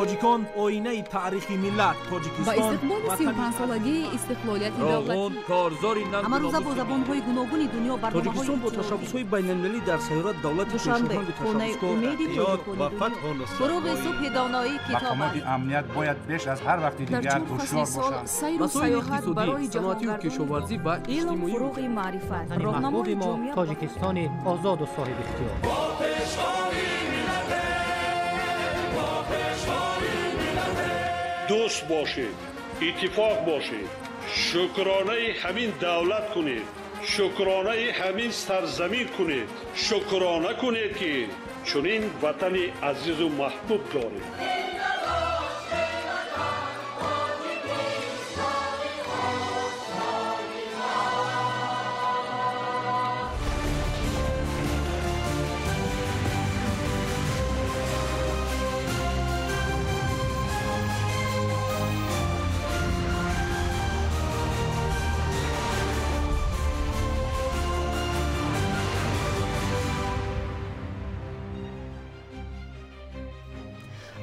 Тоҷикон оинаи таърихи миллат. Тоҷикистон ба истиқболи 35-солагии истиқлолияти давлатӣ. Корзори ҳамарӯза бо забонҳои гуногуни дунё барномаҳои Тоҷикистон бо ташаббусҳои байналмилалӣ дар сайёра давлати Душанбе, хонаи умеди тоҷикони дунё. Фуруғи субҳи доноӣ китоб Мақомоти амният бояд беш аз ҳар вақти Дар дигар чор фасли ҳушёр сол бошанд. сайру Масоили саёҳат иқтисодӣ, барои саноатию ҷаҳонгардони кишоварзӣ ва Илм иҷтимоӣ. фуруғи маърифат, Ватани роҳнамои маҳбуби мо ҷомеа. Тоҷикистони озоду соҳибихтиёр. Дӯст бошед, иттифоқ бошед, шукронаи ҳамин давлат кунед, шукронаи ҳамин сарзамин кунед, шукрона кунед, ки чунин ватани азизу маҳбуб доред.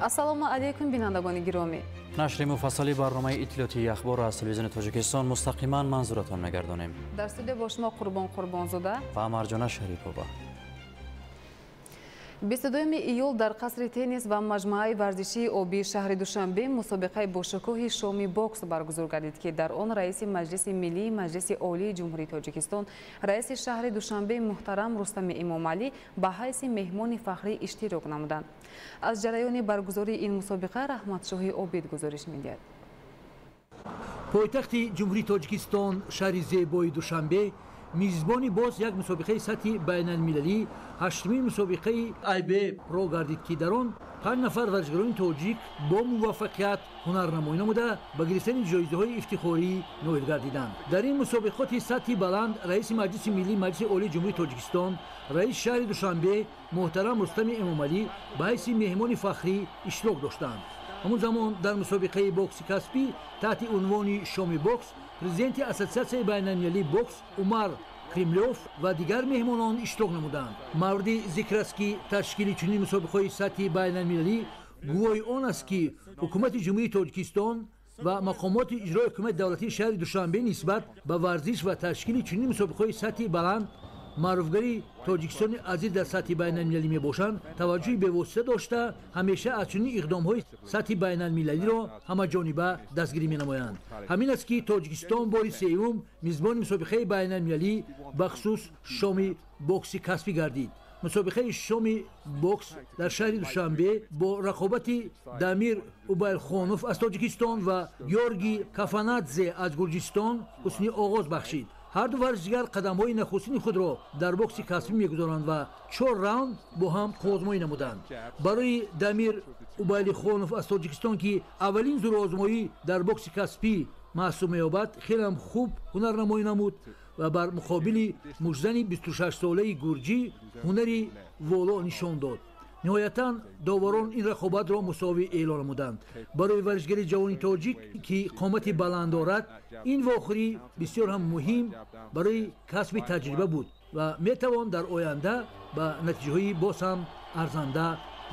Ассалому алайкум, бинандагони гиромӣ. Нашри муфассали барномаи иттилоотии Ахбор аз телевизиони Тоҷикистон мустақиман манзуратон мегардонем. Дар студия бо шумо Қурбон Қурбонзода ва Марҷона Шарипова. 22 июл дар қасри теннис ва маҷмӯаи варзишии обии шаҳри Душанбе мусобиқаи бошукӯҳи шоми бокс баргузор гардид, ки дар он раиси Маҷлиси Миллии Маҷлиси Олии Ҷумҳурии Тоҷикистон, раиси шаҳри Душанбе муҳтарам Рустами Эмомалӣ ба ҳайси меҳмони фахрӣ иштирок намуданд. Аз ҷараёни баргузории ин мусобиқа Раҳматшоҳи Обид гузориш медиҳад. Пойтахти Ҷумҳурии Тоҷикистон, шаҳри зебои Душанбе, мизбони боз як мусобиқаи сатҳи байналмилалӣ, ҳаштумин мусобиқаи IBA Pro гардид, ки дар он 5 нафар варзишгарони тоҷик бо муваффақият ҳунарнамоӣ намуда, ба гирифтани ҷоизаҳои ифтихорӣ ноил гардиданд. Дар ин мусобиқоти сатҳи баланд раиси Маҷлиси Миллии Маҷлиси Олии Ҷумҳурии Тоҷикистон, раиси шаҳри Душанбе муҳтарам Рустами Эмомалӣ ба ҳайси меҳмони фахрӣ иштирок доштанд. Ҳамон замон дар мусобиқаи бокси касбӣ таҳти унвони шоми бокс президенти Ассотсиатсияи байналмилалии бокс Умар Кремлёв ва дигар меҳмонон иштирок намуданд. Мавриди зикр аст, ки ташкили чунин мусобиқаҳои сатҳи байналмилалӣ гувоҳи он аст, ки ҳукумати Ҷумҳурии Тоҷикистон ва мақомоти иҷрои ҳукумати давлатии шаҳри Душанбе нисбат ба варзиш ва ташкили чунин мусобиқаҳои сатҳи баланд, маъруфгари Тоҷикистони азиз дар сатҳи байналмилалӣ мебошанд, таваҷҷӯҳи бевосита дошта, ҳамеша аз чунин иқдомҳои сатҳи байналмилалиро ҳамаҷониба дастгирӣ менамоянд. Ҳамин аст, ки Тоҷикистон бори сеюм мизбони мусобиқаи байналмилалӣ, бахусус шоми бокси касбӣ гардид. Мусобиқаи шоми бокс дар шаҳри Душанбе бо рақобати Дамир Убайлхонов аз Тоҷикистон ва Георгий Кафанадзе аз Гурҷистон ҳусни оғоз бахшид. Ҳар ду варзишгар қадамҳои нахустини худро дар бокси касбӣ мегузоранд ва 4 раунд бо ҳам қуввозмоӣ намуданд. Барои Дамир Убайлихонов аз Тоҷикистон, ки аввалин зӯрозмоӣ дар бокси касбӣ маҳсуб меёбад, хелеам хуб ҳунарнамоӣ намуд ва бар муқобили мушзани 26-солаи гурҷӣ ҳунари воло нишон дод. Ниҳоятан доварон ин рақобатро мусовӣ эълон намуданд. Барои варзишгари ҷавони тоҷик, ки қомати баланд дорад, ин вохӯрӣ бисёр ҳам муҳим барои касби таҷриба буд ва метавон дар оянда ба натиҷаҳои боз ҳам арзанда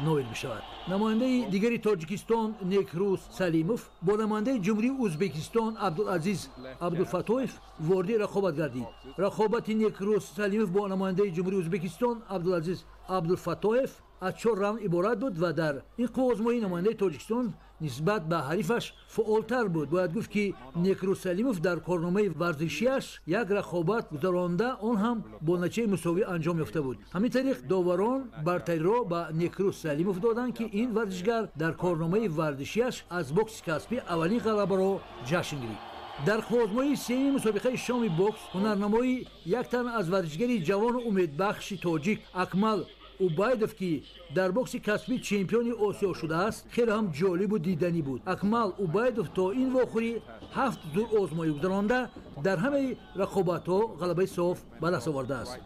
ноил бишавад. Намояндаи дигари Тоҷикистон Некрӯз Салимов бо намояндаи Ҷумҳурии Ӯзбекистон Абдулазиз Абдулфатоев вориди рақобат гардид. Рақобати Некрӯз Салимов бо намояндаи Ҷумҳурии Ӯзбекистон Абдулазиз Абдулфатоев аз 4 раунд иборат буд ва дар ин қуввозмоӣ намояндаи Тоҷикистон нисбат ба ҳарифаш фаъолтар буд. Бояд гуфт, ки Некрӯз Салимов дар корномаи варзишиаш як рақобат гузаронда, он ҳам бо натиҷаи мусовӣ анҷом ёфта буд. Ҳамин тариқ доварон бартариро ба Некрӯз Салимов доданд, ки ин варзишгар дар корномаи варзишиаш аз бокси касбӣ аввалин ғалабаро ҷашн гирифт. Дар қуввозмоии сеюми мусобиқаи шоми бокс ҳунарнамоии як тан аз варзишгари ҷавону умедбахши тоҷик Акмал Убайдов, ки дар бокси касбӣ чемпиони Осиё шудааст, хеле ҳам ҷолибу диданӣ буд. Акмал Убайдов то ин вохӯрӣ 7 зӯрозмоӣ гузаронда, дар ҳамаи рақобатҳо ғалабаи соф ба даст овардааст.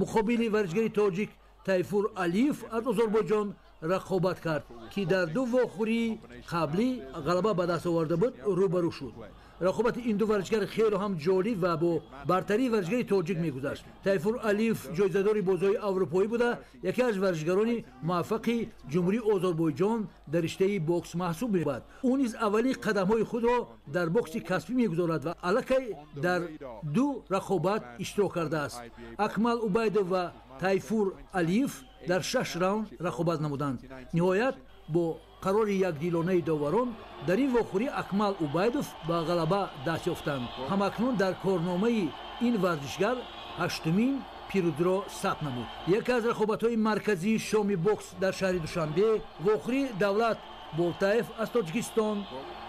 Муқобили варзишгари тоҷик Тайфур Алиев аз Озарбойҷон рақобат кард, ки дар 2 вохӯрии қаблӣ ғалаба ба даст оварда буд, рӯбарӯ шуд. Рақобати ин ду варзишгар хеле ҳам ҷолиб ва бо бартарии варзишгари тоҷик мегузашт. Тайфур Алиев ҷоизадори бозиҳои аврупоӣ буда, яке аз варзишгарони муваффақи Ҷумҳурии Озарбойҷон дар риштаи бокс маҳсуб меёбад. Ӯ низ аввалин қадамҳои худро дар бокси касбӣ мегузорад ва аллакай дар ду рақобат иштирок кардааст. Акмал Убайдов ва Тайфур Алиев дар 6 раунд рақобат намуданд. Ниҳоят бо қарори якдилонаи доварон дар ин вохӯрӣ Акмал Убайдов ба ғалаба даст ёфтанд. Ҳамакнун дар корномаи ин варзишгар 8-умин пирӯзиро сабт намуд. Яке аз рақобатҳои марказии шоми бокс дар шаҳри Душанбе вохӯрии Давлат Болтаев аз Тоҷикистон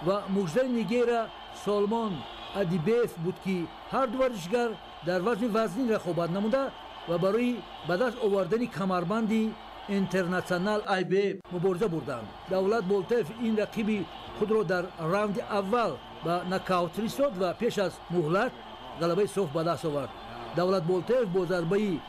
ва муждаи Нигера Солмон Адибеев буд, ки ҳар ду варзишгар дар вазни вазнин рақобат намуда ва барои ба даст овардани камарбанди интернатсионал IBF мубориза бурданд. Давлат Болтаев ин рақиби худро дар раунди аввал ба нокаут фиристод ва пеш аз муҳлат ғалабаи соф ба даст овард. Давлат Болтаев бо зарбаи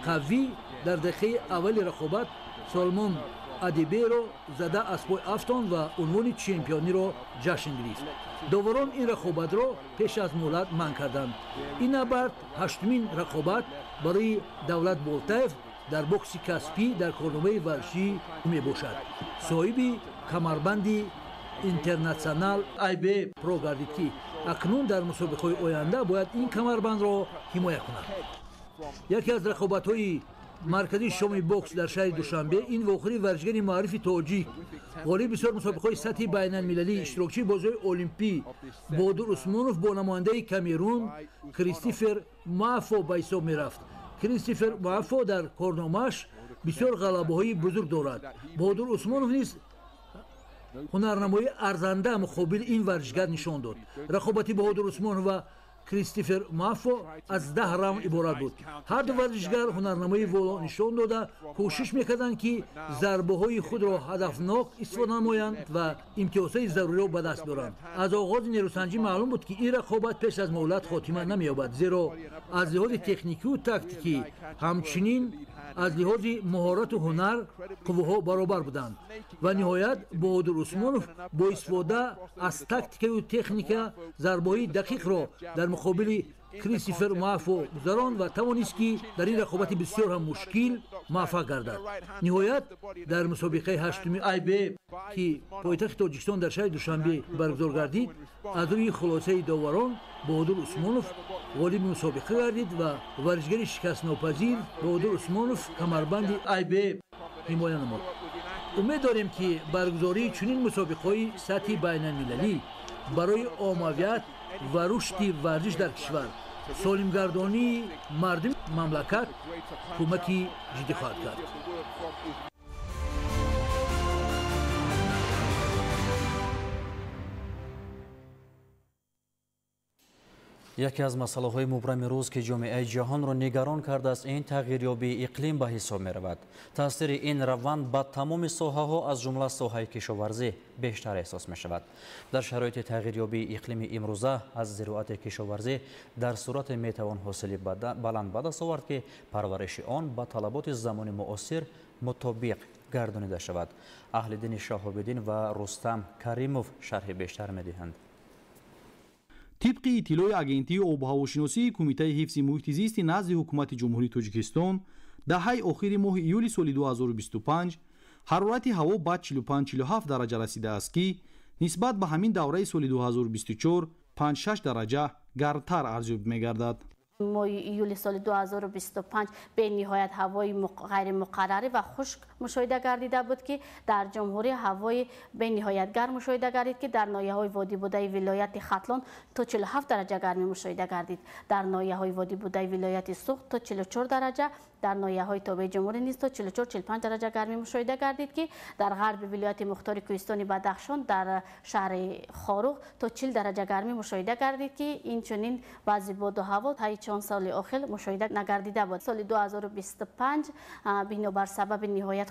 қавӣ дар дақиқаи аввали рақобат Солмон Адиберо зада аз пой афтонд ва унвони чемпиониро ҷашн гирифт. Доварон ин рақобатро пеш аз муҳлат манъ карданд. Ин набард 8-умин рақобат барои Давлат Болтаев дар бокси касбӣ дар корномаи варзишӣ мебошад. Соҳиби камарбанди интернатсионал IBF Pro гардид, ки акнун дар мусобиқаҳои оянда бояд ин камарбандро ҳимоя кунад. Яке аз рақобатҳои марказии шоми бокс дар шаҳри Душанбе ин вохӯрии варзишгари маъруфи тоҷик, ғолиби бисёр мусобиқаҳои сатҳи байналмилалӣ, иштирокчии бозиҳои олимпӣ Баҳодур Усмонов бо намояндаи Камерун Кристофер Мафо ба ҳисоб мерафт. Кристофер Мафо дар корномааш бисёр ғалабаҳои бузург дорад. Баҳодур Усмонов низ ҳунарнамоии арзанда муқобили ин варзишгар нишон дод. Рақобати Баҳодур Усмонов ва Кристофер Мафо аз 10 раунд иборат буд. Ҳар ду варзишгар ҳунарнамоии воло нишон дода, кӯшиш мекарданд, ки зарбаҳои худро ҳадафнок истифода намоянд ва имтиёзҳои заруриро ба даст биёранд. Аз оғози нерӯсанҷӣ маълум буд, ки ин рақобат пеш аз муҳлат хотима намеёбад, зеро аз лиҳози техникию тактикӣ, ҳамчунин аз лиҳози маҳорату ҳунар қувваҳо баробар буданд. Ва ниҳоят Баҳодур Усмонов бо истифода аз тактикаю техника зарбаҳои дақиқро дар муқобили Кристофер Мафо гузаронд ва тавонист, ки дар ин рақобати бисёр ҳам мушкил муваффақ гардад. Ниҳоят дар мусобиқаи 8-уми IBF, ки пойтахти Тоҷикистон дар шаҳри Душанбе баргузор гардид, аз рӯи хулосаи доварон Баҳодур Усмонов ғолиби мусобиқа гардид ва варзишгари шикастнопазир Баҳодур Усмонов камарбанди IBF ҳимоя намуд. Умед дорем, ки баргузории чунин мусобиқаҳои сатҳи байналмилалӣ барои оммавият ва рушди варзиш дар кишвар, солимгардонии мардуми мамлакат кӯмаки ҷиддӣ хоҳад кард. Яке аз масъалаҳои мубрами рӯз, ки ҷомеаи ҷаҳонро нигарон кардааст, ин тағйирёбии иқлим ба ҳисоб меравад. Таъсири ин раванд ба тамоми соҳаҳо, аз ҷумла соҳаи кишоварзӣ, бештар эҳсос мешавад. Дар шароити тағйирёбии иқлими имрӯза аз зироати кишоварзӣ дар сурате метавон ҳосили баланд ба даст овард, ки парвариши он ба талаботи замони муосир мутобиқ гардонида шавад. Аҳлиддини Шаҳобиддин ва Рустам Каримов шарҳи бештар медиҳанд. Тибқи иттилои агентии обуҳавошиносии Кумитаи ҳифзи муҳити зисти назди ҳукумати Ҷумҳурии Тоҷикистон, даҳаи охири моҳи июли соли 2025 ҳарорати ҳаво ба 45-47 дараҷа расидааст, ки нисбат ба ҳамин давраи соли 2024 5-6 дараҷа гармтар арзёбӣ мегардад. моҳи июли соли 2025 бениҳоят ҳавои ғайримуқаррарӣ ва хушк мушоҳида гардида буд, ки дар ҷумҳурӣ ҳавои бениҳоят гарм мушоҳида гардид, ки дар ноҳияҳои водибудаи вилояти Хатлон то 47 дараҷа гармӣ мушоҳида гардид, дар ноҳияҳои водибудаи вилояти Суғд то 44 дараҷа, дар ноҳияҳои тобеи ҷумҳурӣ низ то 44-45 дараҷа гармӣ мушоҳида гардид, ки дар ғарби вилояти мухтори кӯҳистони Бадахшон дар шаҳри Хоруғ то 40 дараҷа гармӣ мушоҳида гардид, ки инчунин вазъи боду ҳаво таи чанд соли охир мушоҳида нагардида буд. Соли 2025 бинобар сабаби ниҳоят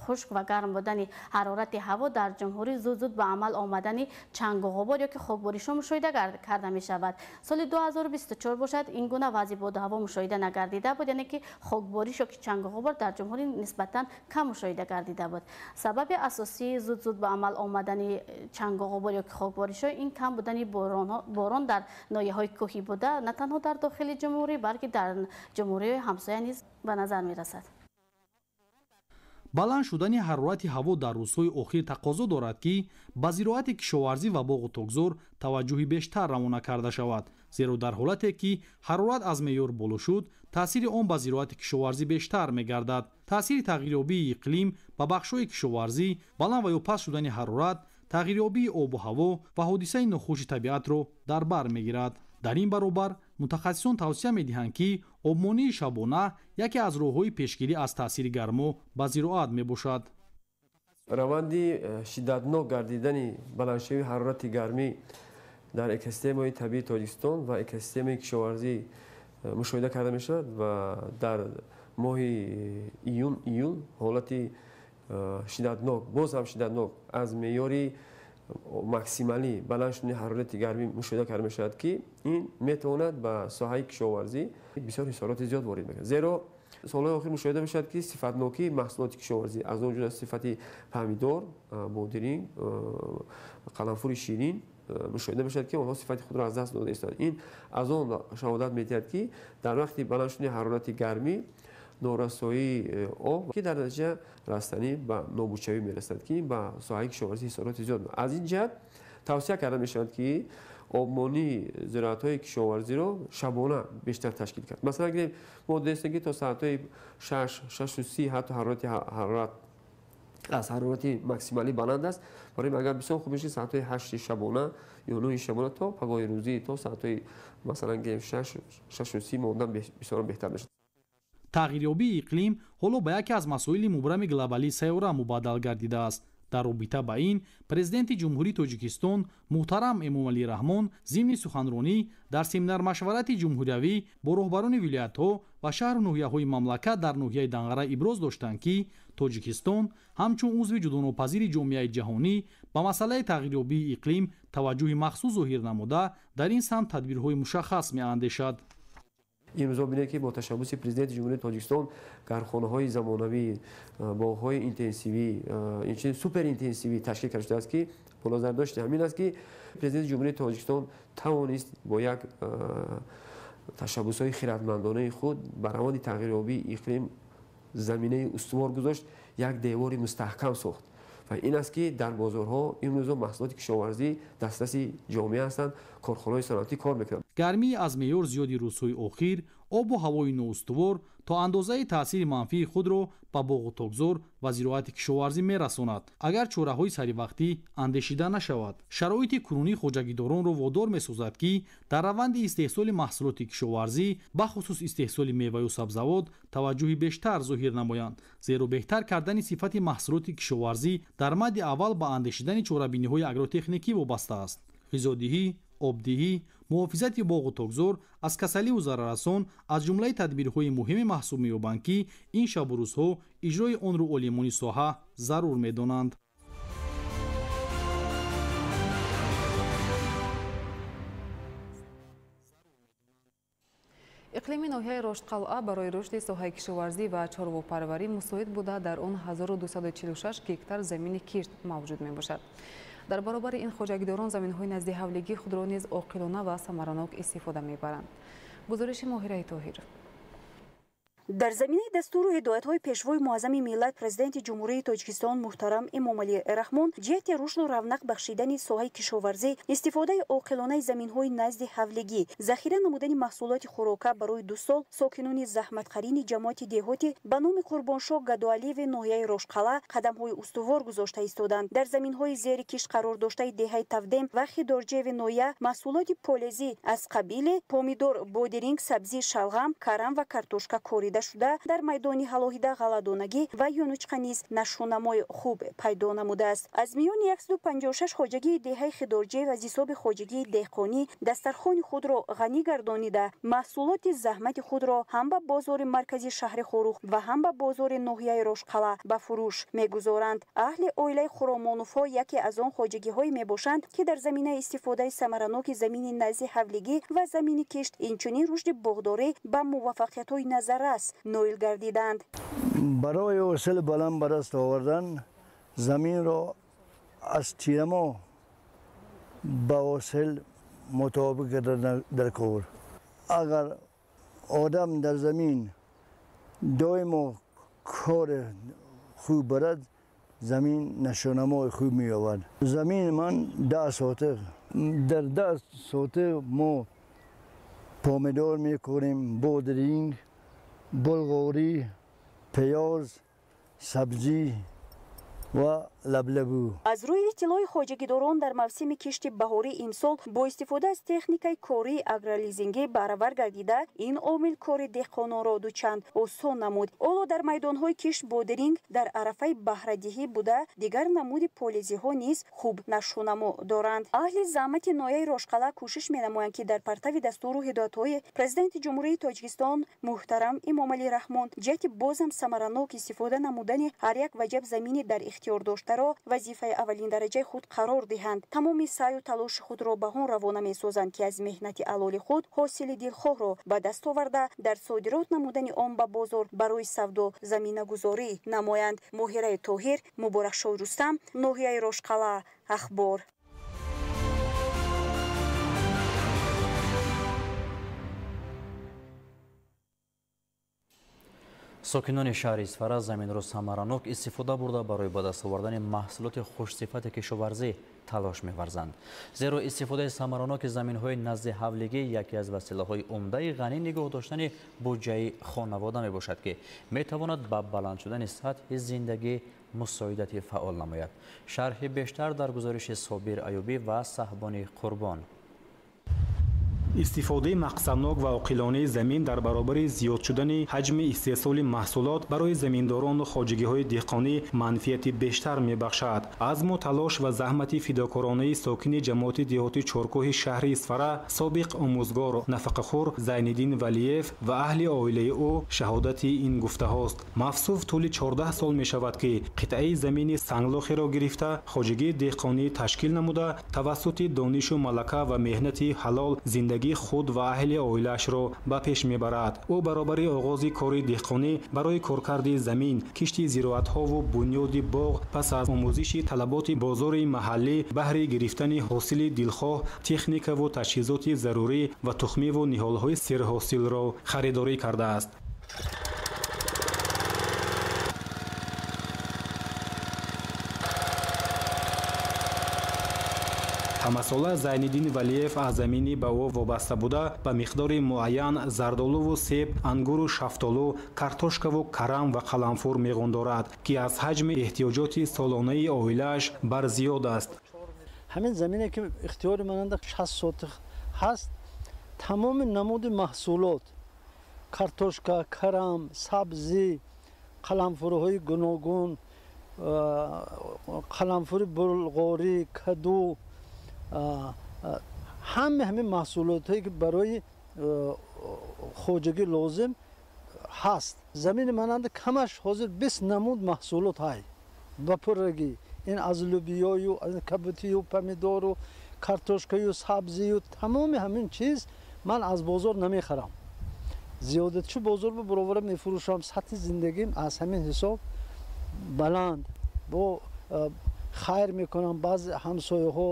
хушк ва гарм будани ҳарорати ҳаво дар ҷумҳурӣ зуд-зуд ба амал омадани чангу ғубор ё ки хокборишҳо мушоҳида карда мешавад. Соли 2024 бошад, ин гуна вазъи боду ҳаво мушоҳида нагардида буд, яъне ки Хокбориш ё ки чангу ғубор дар ҷумҳурӣ нисбатан кам мушоҳида гардида буд. Сабаби асосии зуд-зуд ба амал омадани чангу ғубор ё ки хокборишҳо ин кам будани борон дар ноҳияҳои кӯҳӣ буда, на танҳо дар дохили ҷумҳурӣ, балки дар ҷумҳуриҳои ҳамсоя низ ба назар мерасад. Баланд шудани ҳарорати ҳаво дар рӯзҳои охир тақозо дорад, ки ба зироати кишоварзӣ ва боғу токзор таваҷҷӯҳи бештар равона карда шавад, зеро дар ҳолате ки ҳарорат аз меъёр боло шуд, таъсири он ба зироати кишоварзӣ бештар мегардад. Таъсири тағйирёбии иқлим ба бахшҳои кишоварзӣ, баланд ва ё паст шудани ҳарорат, тағйирёбии обу ҳаво ва ҳодисаи нохуши табиатро дар бар мегирад. Дар ин баробар мутахассисон тавсия медиҳанд, ки обмонии шабона яке аз роҳҳои пешгирӣ аз таъсири гармо ба зироат мебошад. Раванди шиддатнок гардидани баландшавии ҳарорати гармӣ дар экосистемаи табиии Тоҷикистон ва экосистемаи кишоварзӣ мушоҳида карда мешавад ва дар моҳи июн июл ҳолати шиддатнок, боз ҳам шиддатнок аз меъёри максималӣ баланд шудани ҳарорати гармӣ мушоҳида карда мешавад, ки ин метавонад ба соҳаи кишоварзӣ бисёр ҳисороти зиёд ворид мекунад. Зеро солҳои охир мушоҳида мешавад, ки сифатнокии маҳсулоти кишоварзӣ, аз он ҷумла сифати помидор, бодиринг, қаламфури ширин мушоҳида мешавад, ки онҳо сифати худро аз даст дода истодаанд. Ин аз он шаҳодат медиҳад, ки дар вақти баланд шудани ҳарорати гармӣ норасоии об, ки дар натиҷа растанӣ ба нобудшавӣ мерасад, ки ба соҳаи кишоварзӣ ҳисороти зиёд. Аз ин ҷиҳат тавсия карда мешавад, ки обмонии зироатҳои кишоварзиро шабона бештар ташкил кард. Масалан, гирем, мо дидем, ки то соатҳои 6, 6:30 ҳатто ҳарорат аз ҳарорати максималӣ баланд аст. Барои агар бисёр хуб мешавад, соатҳои 8 шабона ё 9 шабона то пагоҳи рӯзӣ то соатҳои масалан гирем 6, 6:30 мондан бисёр беҳтар мешавад. Тағйирёбии иқлим ҳоло ба яке аз масоили мубрами глобалии сайёра мубаддал гардидааст. Дар робита ба ин президенти Ҷумҳурии Тоҷикистон муҳтарам Эмомалӣ Раҳмон зимни суханронӣ дар семинар-машварати ҷумҳуриявӣ бо роҳбарони вилоятҳо ва шаҳру ноҳияҳои мамлакат дар ноҳияи Данғара иброз доштанд, ки Тоҷикистон ҳамчун узви ҷудонопазири ҷомеаи ҷаҳонӣ ба масъалаи тағйирёбии иқлим таваҷҷӯҳи махсус зоҳир намуда, дар ин самт тадбирҳои мушаххас меандешад. Имрӯзо бинед, ки бо ташаббуси президенти Ҷумҳурии Тоҷикистон гармхонаҳои замонавӣ, боғҳои интенсивӣ, инчунин суперинтенсивӣ ташкил карда шудааст, ки бо назардошти ҳамин аст, ки президенти Ҷумҳурии Тоҷикистон тавонист бо як ташаббусҳои хиратмандонаи худ ба раванди тағйирёбии иқлим заминаи устувор гузошт, як девори мустаҳкам сохт. Ва ин аст, ки дар бозорҳо имрӯзо маҳсулоти кишоварзӣ дастраси ҷомеа ҳастанд, корхонаҳои саноатӣ кор мекунанд. Гармии аз меъёр зиёди рӯзҳои охир, обу ҳавои ноустувор то андозаи таъсири манфии худро ба боғу токзор ва зироати кишоварзӣ мерасонад, агар чораҳои саривақтӣ андешида нашавад. Шароити кунунӣ хоҷагидоронро водор месозад, ки дар раванди истеҳсоли маҳсулоти кишоварзӣ, бахусус истеҳсоли меваю сабзавот, таваҷҷӯҳи бештар зоҳир намоянд, зеро беҳтар кардани сифати маҳсулоти кишоварзӣ дар мадди аввал ба андешидани чорабиниҳои агротехникӣ вобаста аст. Ғизодиҳӣ, обдиҳӣ, муҳофизати боғу токзор аз касаливу зараррасон аз ҷумлаи тадбирҳои муҳиме маҳсуб меёбанд, ки ин шабу рӯзҳо иҷрои онро олимони соҳа зарур медонанд. Иқлими ноҳияи Роштқалъа барои рушди соҳаи кишоварзӣ ва чорвопарварӣ мусоид буда, дар он 1246 гектар замини кишт мавҷуд мебошад. Дар баробари ин хоҷагидорон заминҳои назди ҳавлигии худро низ оқилона ва самаранок истифода мебаранд. Гузориши Моҳираи Тоҳир. Дар заминаи дастуру ҳидоятҳои пешвои муаззами миллат, президенти Ҷумҳурии Тоҷикистон муҳтарам Эмомалӣ Раҳмон, ҷиҳати рушду равнақ бахшидани соҳаи кишоварзӣ, истифодаи оқилонаи заминҳои назди ҳавлигӣ, захира намудани маҳсулоти хӯрока барои 2 сол, сокинони заҳматқарини ҷамоати деҳотӣ ба номи Қурбоншоҳ Гадоалиеви ноҳияи Рошқалъа қадамҳои устувор гузошта истоданд. Дар заминҳои зери кишт қарор доштаи деҳаи Тавдем ва Хидорҷеви ноҳия маҳсулоти полезӣ аз қабили помидор, бодиринг, сабзӣ, шалғам, карам ва картошка корида шуда, дар майдони ҳалоҳида ғалладонагӣ ва юнучқа низ нашъунамои хуб пайдо намудааст. Аз миёни 156 хоҷагии деҳаи Хидорҷиев аз ҳисоби хоҷагии деҳқонӣ дастархони худро ғанӣ гардонида, маҳсулоти заҳмати худро ҳам ба бозори маркази шаҳри Хоруғ ва ҳам ба бозори ноҳияи Рошқалъа ба фурӯш мегузоранд. Аҳли оилаи Хуромоновҳо яке аз он хоҷагиҳое мебошанд, ки дар заминаи истифодаи самараноки замини назди ҳавлигӣ ва замини кишт, инчунин рушди боғдорӣ ба муваффақиятҳои назаррас ноил гардиданд. Барои ҳосили баланд ба даст овардан заминро аз тирамо ба ҳосил мутобиқ кардан дар кор. Агар одам дар замин доимо кори хуб барад, замин нишонамои хуб меёбад. Замини ман 10 сотих. Дар 10 сотих мо помидор мекорем, бодринг, булғорӣ, пиёз, сабзӣ ва лаблабу. Аз рӯи иттилои хоҷагидорон дар мавсими кишти баҳории имсол бо истифода аз техникаи кории агролизингӣ баровар гардида, ин омил кори деҳқононро дучанд осон намуд. Ҳоло дар майдонҳои кишт бодиринг дар арафаи баҳрадиҳӣ буда, дигар намуди полизиҳо низ хуб нашӯнамо доранд. Аҳли заҳмати ноҳияи Рошқалъа кӯшиш менамоянд, ки дар партави дастуру ҳидоятҳои Президенти Ҷумҳурии Тоҷикистон муҳтарам Эмомалӣ Раҳмон ҷиҳати бозам самаранок истифода намудани ҳар як ваҷаб замини дар ихтиёр доштаро вазифаи аввалин дараҷаи худ қарор диҳанд. Тамоми саъю талоши худро ба он равона месозанд, ки аз меҳнати алоли худ ҳосили дилхоҳро ба даст оварда, дар содирот намудани он ба бозор барои савдо заминагузорӣ намоянд. Моҳираи Тоҳир, Муборакшоҳ Рустам, ноҳияи Рошқалъа, Ахбор. Сокинони шаҳри Исфара заминро самаранок истифода бурда барои ба даст овардани маҳсулоти хушсифати кишоварзӣ талош меварзанд. Зеро истифодаи самараноки заминҳои назди ҳавлигӣ яке аз василаҳои умдаи ғанӣ нигоҳ доштани буҷаи хонавода мебошад, ки метавонад ба баланд шудани сатҳи зиндагӣ мусоидати фаъол намояд. Шарҳи бештар дар гузориши Собир Аюбӣ ва Саҳбони Қурбон. Истифодаи мақсаднок ва оқилонаи замин дар баробари зиёд шудани ҳаҷми истеҳсоли маҳсулот барои заминдорону хоҷагиҳои деҳқонӣ манфиати бештар мебахшад. Азму талош ва заҳмати фидокоронаи сокини ҷамоати деҳоти Чоркӯҳи шаҳри Исфара, собиқ омӯзгор, нафақахӯр Зайниддин Валиев ва аҳли оилаи ӯ шаҳодати ин гуфтаҳост. Мавсуф тӯли 14 сол мешавад, ки қитъаи замини санглохиро гирифта, хоҷагии деҳқонӣ ташкил намуда, тавассути донишу малака ва меҳнати ҳалол зиндагӣ худ ва аҳли оилаашро ба пеш мебарад. Ӯ баробари оғози кори деҳқонӣ барои коркарди замин, кишти зироатҳову бунёди боғ пас аз омӯзиши талаботи бозори маҳаллӣ баҳри гирифтани ҳосили дилхоҳ, техникаву таҷҳизоти зарурӣ ва тухмиву ниҳолҳои серҳосилро харидорӣ кардааст. Ҳамасола Зайниддин Валиев аз замини ба ӯ вобаста буда ба миқдори муайян зардолуву себ, ангуру шафтолу, картошкаву карам ва қаламфур меғундорад, ки аз ҳаҷми эҳтиёҷоти солонаи оилааш барзиёд аст. Ҳамин замине ки ихтиёри мананда 60 сотих ҳаст, тамоми намуди маҳсулот картошка, карам, сабзӣ, қаламфурҳои гуногун, қаламфури булғорӣ, каду, ҳама ҳамин маҳсулотҳое ки барои хоҷагӣ лозим ҳаст. Замини мананда камаш ҳозир 20 намуд маҳсулот ҳай ба пуррагӣ. Ин аз лӯбиёю, аз кабутию, помидору, картошкаю, сабзию, тамоми ҳамин чиз ман аз бозор намехарам. Зиёдатчи бозор баровара мефурӯшам. Сатҳи зиндагим аз ҳамин ҳисоб баланд. Бо хайр мекунам баъзе ҳамсояҳо.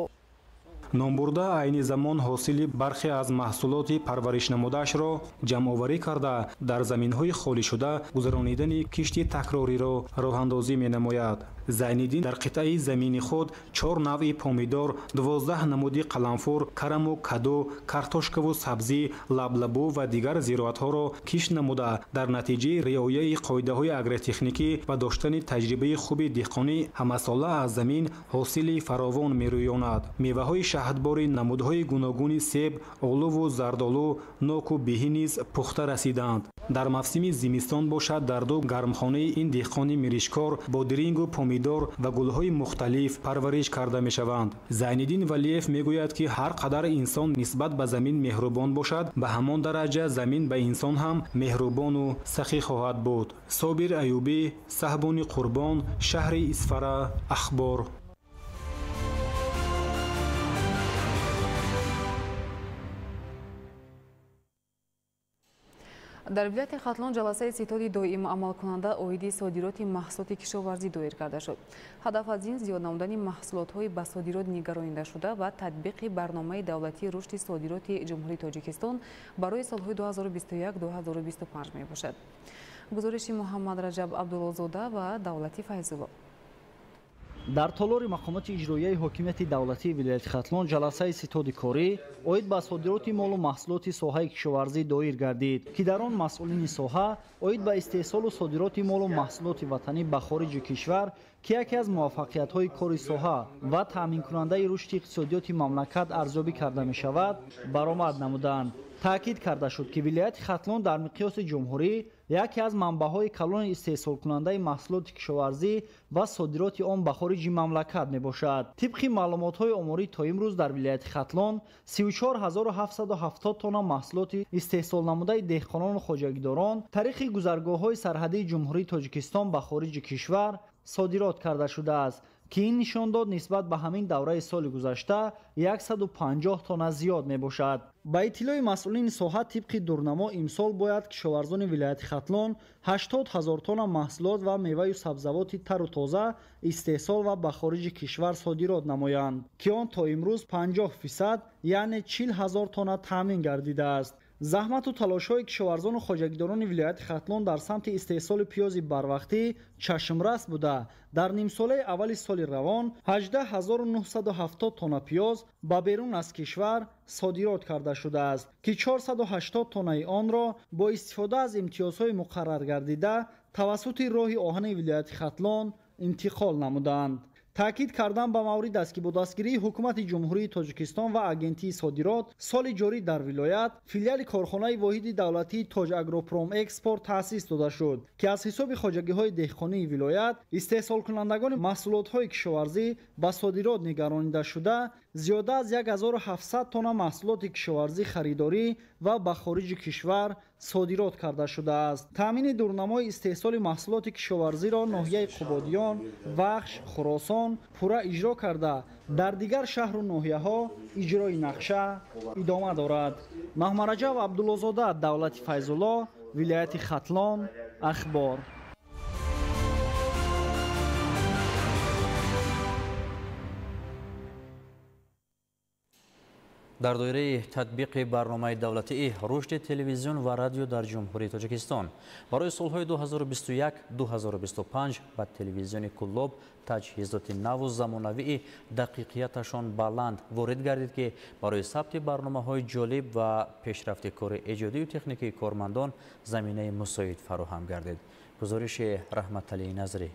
Номбурда айни замон ҳосили бархе аз маҳсулоти парваришнамудаашро ҷамъоварӣ карда, дар заминҳои холишуда гузаронидани кишти такрориро роҳандозӣ менамояд. Зайниддин дар қитъаи замини худ 4 навъи помидор, 12 намуди қаламфур, караму каду, картошкаву сабзӣ, лаблабу ва дигар зироатҳоро кишт намуда, дар натиҷаи риояи қоидаҳои агротехникӣ ва доштани таҷрибаи хуби деҳқонӣ ҳамасола аз замин ҳосили фаровон мерӯёнад. Меваҳои шаҳдбори намудҳои гуногуни себ, олуву зардолу, ноку биҳӣ низ пухта расиданд. Дар мавсими зимистон бошад, дар ду гармхонаи ин деҳқони миришкор бодирингу помидор ва гулҳои мухталиф парвариш карда мешаванд. Зайниддин Валиев мегӯяд, ки ҳар қадар инсон нисбат ба замин меҳрубон бошад, ба ҳамон дараҷа замин ба инсон ҳам меҳрубону сахӣ хоҳад буд. Собир Аюбӣ, Саҳбони Қурбон, шаҳри Исфара, Ахбор. Дар вилояти Хатлон ҷаласаи ситоди доимо амалкунанда оиди содироти маҳсулоти кишоварзӣ доир карда шуд. Ҳадаф аз ин зиёд намудани маҳсулотҳои ба содирот нигаронида шуда ва татбиқи барномаи давлатии рушди содироти Ҷумҳурии Тоҷикистон барои солҳои 2021-2025 мебошад. Гузориши Муҳаммад Раҷаб Абдуллозода ва Давлати Файзулло. Дар толори мақомоти иҷроияи ҳокимияти давлатии вилояти Хатлон ҷаласаи ситоди корӣ оид ба содироти молу маҳсулоти соҳаи кишоварзӣ доир гардид, ки дар он масъулини соҳа оид ба истеҳсолу содироти молу маҳсулоти ватанӣ ба хориҷи кишвар, ки яке аз муваффақиятҳои кори соҳа ва таъминкунандаи рушди иқтисодиёти мамлакат арзёбӣ карда мешавад, баромад намуданд. Таъкид карда шуд, ки вилояти Хатлон дар миқёси ҷумҳурӣ яке аз манбаъҳои калони истеҳсолкунандаи маҳсулоти кишоварзӣ ва содироти он ба хориҷи мамлакат мебошад. Тибқи маълумотҳои оморӣ, то имрӯз дар вилояти Хатлон 34770 тонна маҳсулоти истеҳсолнамудаи деҳқонону хоҷагидорон тариқи гузаргоҳҳои сарҳадии Ҷумҳурии Тоҷикистон ба хориҷи кишвар содирот карда шудааст, ки ин нишондод нисбат ба ҳамин давраи соли гузашта 150 тонна зиёд мебошад. Ба иттилои масъулини соҳа, тибқи дурнамо имсол бояд кишоварзони вилояти Хатлон 80 ҳазор тонна маҳсулот ва меваю сабзавоти тару тоза истеҳсол ва ба хориҷи кишвар содирот намоянд, ки он то имрӯз 50%, яъне 40 ҳазор тонна таъмин гардидааст. Заҳмату талошҳои кишоварзону хоҷагидорони вилояти Хатлон дар самти истеҳсоли пиёзи барвақтӣ чашмрас буда, дар нимсолаи аввали соли равон 18970 тонна пиёз ба берун аз кишвар содирот карда шудааст, ки 480 тоннаи онро бо истифода аз имтиёзҳои муқаррар гардида тавассути роҳи оҳани вилояти Хатлон интиқол намуданд. Таъкид кардан ба маврид аст, ки бо дастгирии ҳукумати Ҷумҳурии Тоҷикистон ва Агентии содирот соли ҷорӣ дар вилоят филиали корхонаи воҳиди давлатии Тоҷагропромэкспорт таъсис дода шуд, ки аз ҳисоби хоҷагиҳои деҳқонии вилоят истеҳсолкунандагони маҳсулотҳои кишоварзӣ ба содирот нигаронида шуда, зиёда аз 1700 тонна маҳсулоти кишоварзӣ харидорӣ ва ба хориҷи кишвар содирот карда шудааст. Таъмини дурнамои истеҳсоли маҳсулоти кишоварзиро ноҳияи Қубодиён, Вахш, Хуросон пурра иҷро карда, дар дигар шаҳру ноҳияҳо иҷрои нақша идома дорад. Маҳмараҷаб Абдуллозода, Давлати Файзулло, вилояти Хатлон, Ахбор. Дар доираи татбиқи барномаи давлатии рушди телевизион ва радио дар Ҷумҳурии Тоҷикистон барои солҳои 2021-2025 ба телевизиони Куллоб таҷҳизоти наву замонавии дақиқияташон баланд ворид гардид, ки барои сабти барномаҳои ҷолиб ва пешрафти кори эҷодию техникии кормандон заминаи мусоид фароҳам гардид. Гузориши Раҳматалии Назрӣ.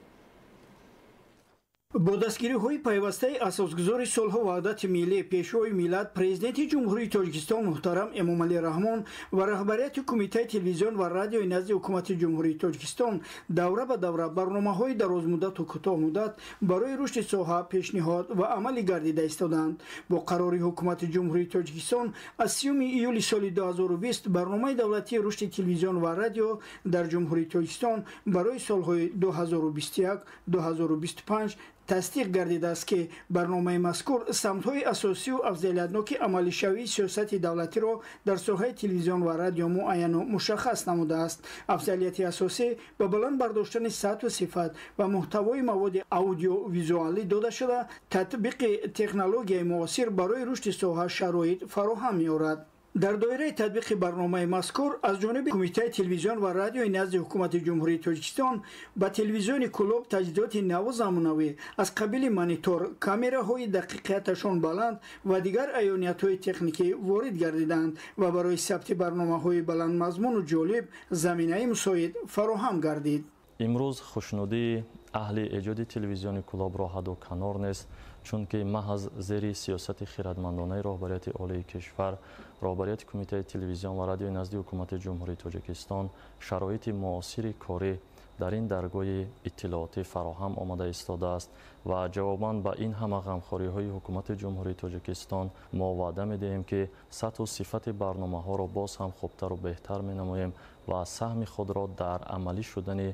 Бо дастгириҳои пайвастаи асосгузори сулҳу ваҳдати миллӣ, Пешвои миллат, Президенти Ҷумҳурии Тоҷикистон муҳтарам Эмомалӣ Раҳмон ва раҳбарияти Кумитаи телевизион ва радиои назди Ҳукумати Ҷумҳурии Тоҷикистон давра ба давра барномаҳои дарозмуддату кӯтоҳмуддат барои рушди соҳа пешниҳод ва амалӣ гардида истодаанд. Бо қарори Ҳукумати Ҷумҳурии Тоҷикистон аз 3 июли соли 2020 барномаи давлатии рушди телевизион ва радио дар Ҷумҳурии Тоҷикистон барои солҳои 2021-2025 тасдиқ гардидааст, ки барномаи мазкур самтҳои асосию афзалиятноки амалишавии сиёсати давлатиро дар соҳаи телевизион ва радио муайяну мушаххас намудааст. Афзалияти асосӣ ба баланд бардоштани сатҳу сифат ва муҳтавои маводи аудиовизуалӣ дода шуда, татбиқи технологияи муосир барои рушди соҳа шароит фароҳам меорад. Дар доираи татбиқи барномаи мазкур аз ҷониби Кумитаи телевизион ва радиои назди Ҳукумати Ҷумҳурии Тоҷикистон ба телевизиони Кулоб таҷҳизоти наву замонавӣ аз қабили монитор, камераҳои дақиқияташон баланд ва дигар аёниятҳои техникӣ ворид гардиданд ва барои сабти барномаҳои баландмазмуну ҷолиб заминаи мусоид фароҳам гардид. Имрӯз хушнудии аҳли эҷоди телевизиони Кулобро ҳаду канор нест, чунки маҳз зери сиёсати хирадмандонаи роҳбарияти олии кишвар, роҳбарияти Кумитаи телевизион ва радиои назди Ҳукумати Ҷумҳурии Тоҷикистон шароити муосири корӣ дар ин даргоҳи иттилоотӣ фароҳам омада истодааст ва ҷавобан ба ин ҳама ғамхориҳои Ҳукумати Ҷумҳурии Тоҷикистон мо ваъда медиҳем, ки сатҳу сифати барномаҳоро боз ҳам хубтару беҳтар менамоем ва саҳми худро дар амалӣ шудани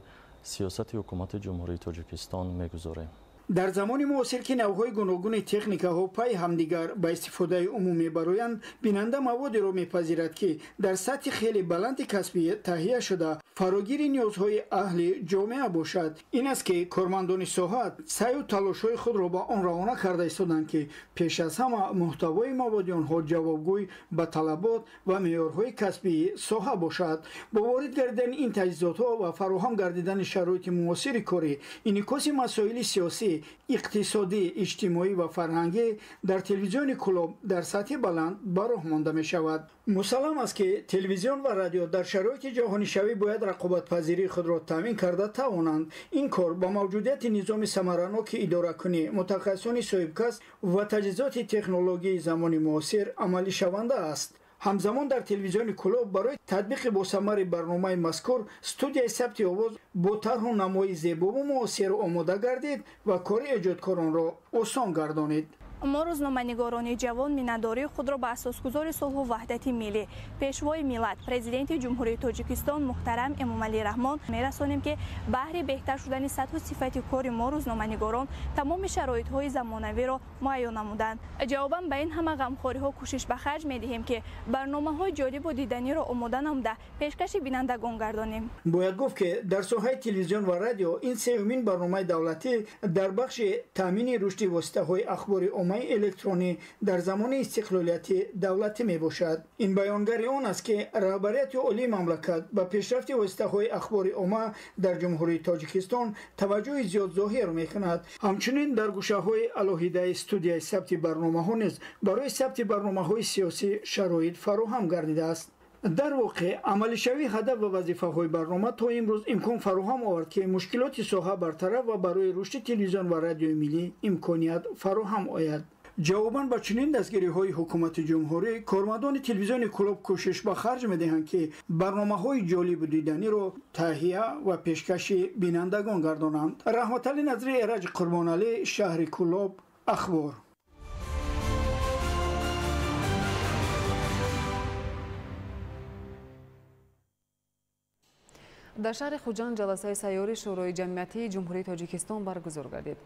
сиёсати Ҳукумати Ҷумҳурии Тоҷикистон мегузорем. Дар замони муосир, ки навъҳои гуногуни техникаҳо пайи ҳамдигар ба истифодаи умум мебароянд, бинанда маводеро мепазирад, ки дар сатҳи хеле баланди касбӣ таҳия шуда, фарогири ниёзҳои аҳли ҷомеа бошад. Ин аст, ки кормандони соҳа саъю талошҳои худро ба он равона карда истоданд, ки пеш аз ҳама муҳтавои маводи онҳо ҷавобгӯй ба талабот ва меъёрҳои касбии соҳа бошад. Бо ворид гардидани ин таҷҳизотҳо ва фароҳам гардидани шароити муосири корӣ, инъикоси масоили сиёсӣ, иқтисодӣ, иҷтимоӣ ва фарҳангӣ дар телевизиони Кӯлоб дар сатҳи баланд ба роҳ монда мешавад. Мусаллам аст, ки телевизион ва радио дар шароити ҷаҳонишавӣ бояд рақобатпазирии худро таъмин карда тавонанд. Ин кор ба мавҷудияти низоми самараноки идоракунӣ, мутахассисони соҳибкасб ва таҷҳизоти технологияи замони муосир амалишаванда аст. Ҳамзамон дар телевизиони Кӯлоб барои татбиқи босамари барномаи мазкур студияи сабти овоз бо тарҳу намои зебову муосир омода гардид ва кори эҷодкоронро осон гардонид. Мо, рӯзноманигорони ҷавон, миннатдории худро ба асосгузори сулҳу ваҳдати миллӣ, пешвои миллат, президенти Ҷумҳурии Тоҷикистон муҳтарам Эмомалӣ Раҳмон мерасонем, ки баҳри беҳтар шудани сатҳу сифати кори мо, рӯзноманигорон, тамоми шароитҳои замонавиро муайён намуданд. Ҷавобан ба ин ҳама ғамхориҳо кӯшиш ба харҷ медиҳем, ки барномаҳои ҷолибу диданиро омода намуда пешкаши бинандагон гардонем. Бояд гуфт, ки дар соҳаи телевизион ва радио ин сеюмин барномаи давлатӣ дар бахши таъмини рушди воситаҳои ахбори оммаи электронӣ дар замони истиқлолияти давлатӣ мебошад. Ин баёнгари он аст, ки раҳбарияти олии мамлакат ба пешрафти воситаҳои ахбори омма дар Ҷумҳурии Тоҷикистон таваҷҷӯҳи зиёд зоҳир мекунад. Ҳамчунин дар гӯшаҳои алоҳидаи студияи сабти барномаҳо низ барои сабти барномаҳои сиёсӣ шароит фароҳам гардидааст. Дар воқеъ, амалишавии ҳадаф ва вазифаҳои барнома то имрӯз имкон фароҳам овард, ки мушкилоти соҳа бартараф ва барои рушди телевизион ва радиои миллӣ имконият фароҳам ояд. Ҷавобан ба чунин дастгириҳои ҳукумати ҷумҳурӣ, кормандони телевизиони Кӯлоб кӯшиш ба харҷ медиҳанд, ки барномаҳои ҷолибу диданиро таҳия ва пешкаши бинандагон гардонанд. Раҳматалӣ Назри, Эраҷ Қурбоналӣ, шаҳри Кӯлоб, Ахбор. Дар шаҳри Хуҷанд ҷаласаи сайёри Шӯрои ҷамъиятии Ҷумҳурии Тоҷикистон баргузор гардид.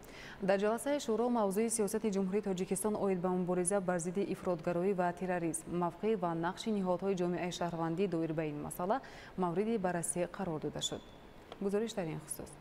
Дар ҷаласаи шӯро мавзӯи сиёсати Ҷумҳурии Тоҷикистон оид ба мубориза бар зидди ифротгароӣ ва терроризм, мавқеъ ва нақши ниҳодҳои ҷомеаи шаҳрвандӣ доир ба ин масъала мавриди баррасӣ қарор дода шуд. Гузориш дар ин хусус.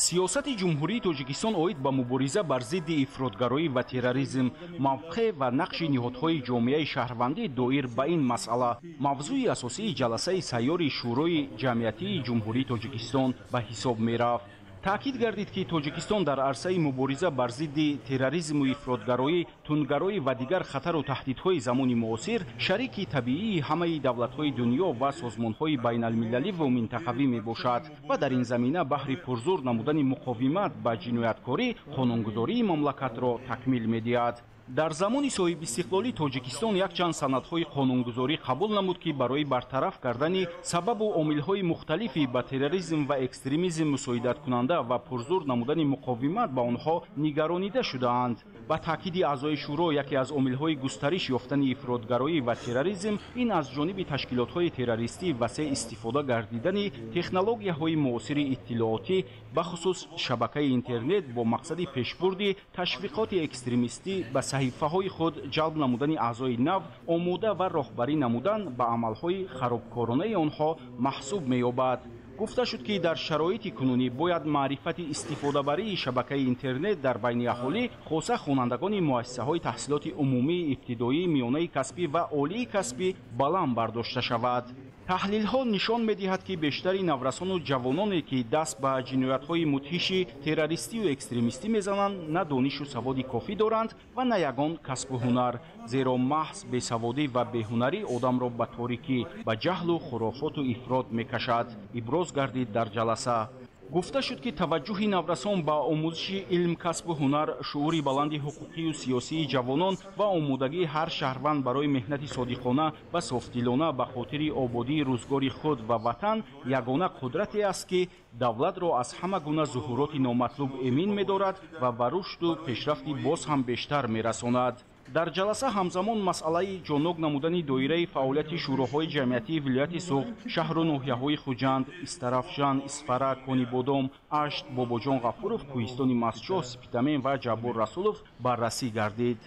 Сиёсати Ҷумҳурии Тоҷикистон оид ба мубориза бар зидди ифротгароӣ ва терроризм, мавқеъ ва нақши ниҳодҳои ҷомеаи шаҳрвандӣ доир ба ин масъала мавзӯи асосии ҷаласаи сайёри Шӯрои ҷамъиятии Ҷумҳурии Тоҷикистон ба ҳисоб мерафт. Таъкид гардид, ки Тоҷикистон дар арсаи мубориза бар зидди терроризму ифротгароӣ, тундгароӣ ва дигар хатару таҳдидҳои замони муосир шарики табиии ҳамаи давлатҳои дунё ва созмонҳои байналмилалӣ ву минтақавӣ мебошад ва дар ин замина баҳри пурзур намудани муқовимат ба ҷинояткорӣ қонунгузории мамлакатро такмил медиҳад. Дар замони соҳибистиқлолӣ Тоҷикистон якчанд санадҳои қонунгузорӣ қабул намуд, ки барои бартараф кардани сабабу омилҳои мухталифи ба терроризм ва экстремизм мусоидаткунанда ва пурзур намудани муқовимат ба онҳо нигаронида шудаанд. Ба таъкиди аъзои шӯро, яке аз омилҳои густариш ёфтани ифротгароӣ ва терроризм ин аз ҷониби ташкилотҳои террористӣ васеъ истифода гардидани технологияҳои муосири иттилоотӣ, бахусус шабакаи интернет, бо мақсади пешбурди ташвиқоти экстремистӣ, ба саҳифаҳои худ ҷалб намудани аъзои нав, омода ва роҳбарӣ намудан ба амалҳои харобкоронаи онҳо маҳсуб меёбад. Гуфта шуд, ки дар шароити кунунӣ бояд маърифати истифодабарии шабакаи интернет дар байни аҳолӣ, хоса хонандагони муассисаҳои таҳсилоти умумии ибтидоӣ, миёнаи касбӣ ва олии касбӣ баланд бардошта шавад. Таҳлилҳо нишон медиҳад, ки бештари наврасону ҷавононе, ки даст ба ҷиноятҳои мудҳиши террористию экстремистӣ мезананд, на донишу саводи кофӣ доранд ва на ягон касбу ҳунар, зеро маҳз бесаводӣ ва беҳунарӣ одамро ба торикӣ, ба ҷаҳлу хурофоту ифрот мекашад, иброз гардид дар ҷаласа. Гуфта шуд, ки таваҷҷӯҳи наврасон ба омӯзиши илм, касбу ҳунар, шуури баланди ҳуқуқию сиёсии ҷавонон ва омодагии ҳар шаҳрванд барои меҳнати содиқона ва софдилона ба хотири ободии рӯзгори худ ва ватан ягона қудрате аст, ки давлатро аз ҳама гуна зуҳуроти номатлуб эмин медорад ва ба рушду пешрафти боз ҳам бештар мерасонад. Дар ҷаласа ҳамзамон масъалаи ҷонок намудани доираи фаъолияти шӯроҳои ҷамъиятии вилояти Суғд, шаҳру ноҳияҳои Хуҷанд, Истарафшан, Исфара, Конибодом, Ашт, Бобоҷон Ғафуров, Кӯҳистони Мастчоҳ, Спитамен ва Ҷаббор Расулов баррасӣ гардид.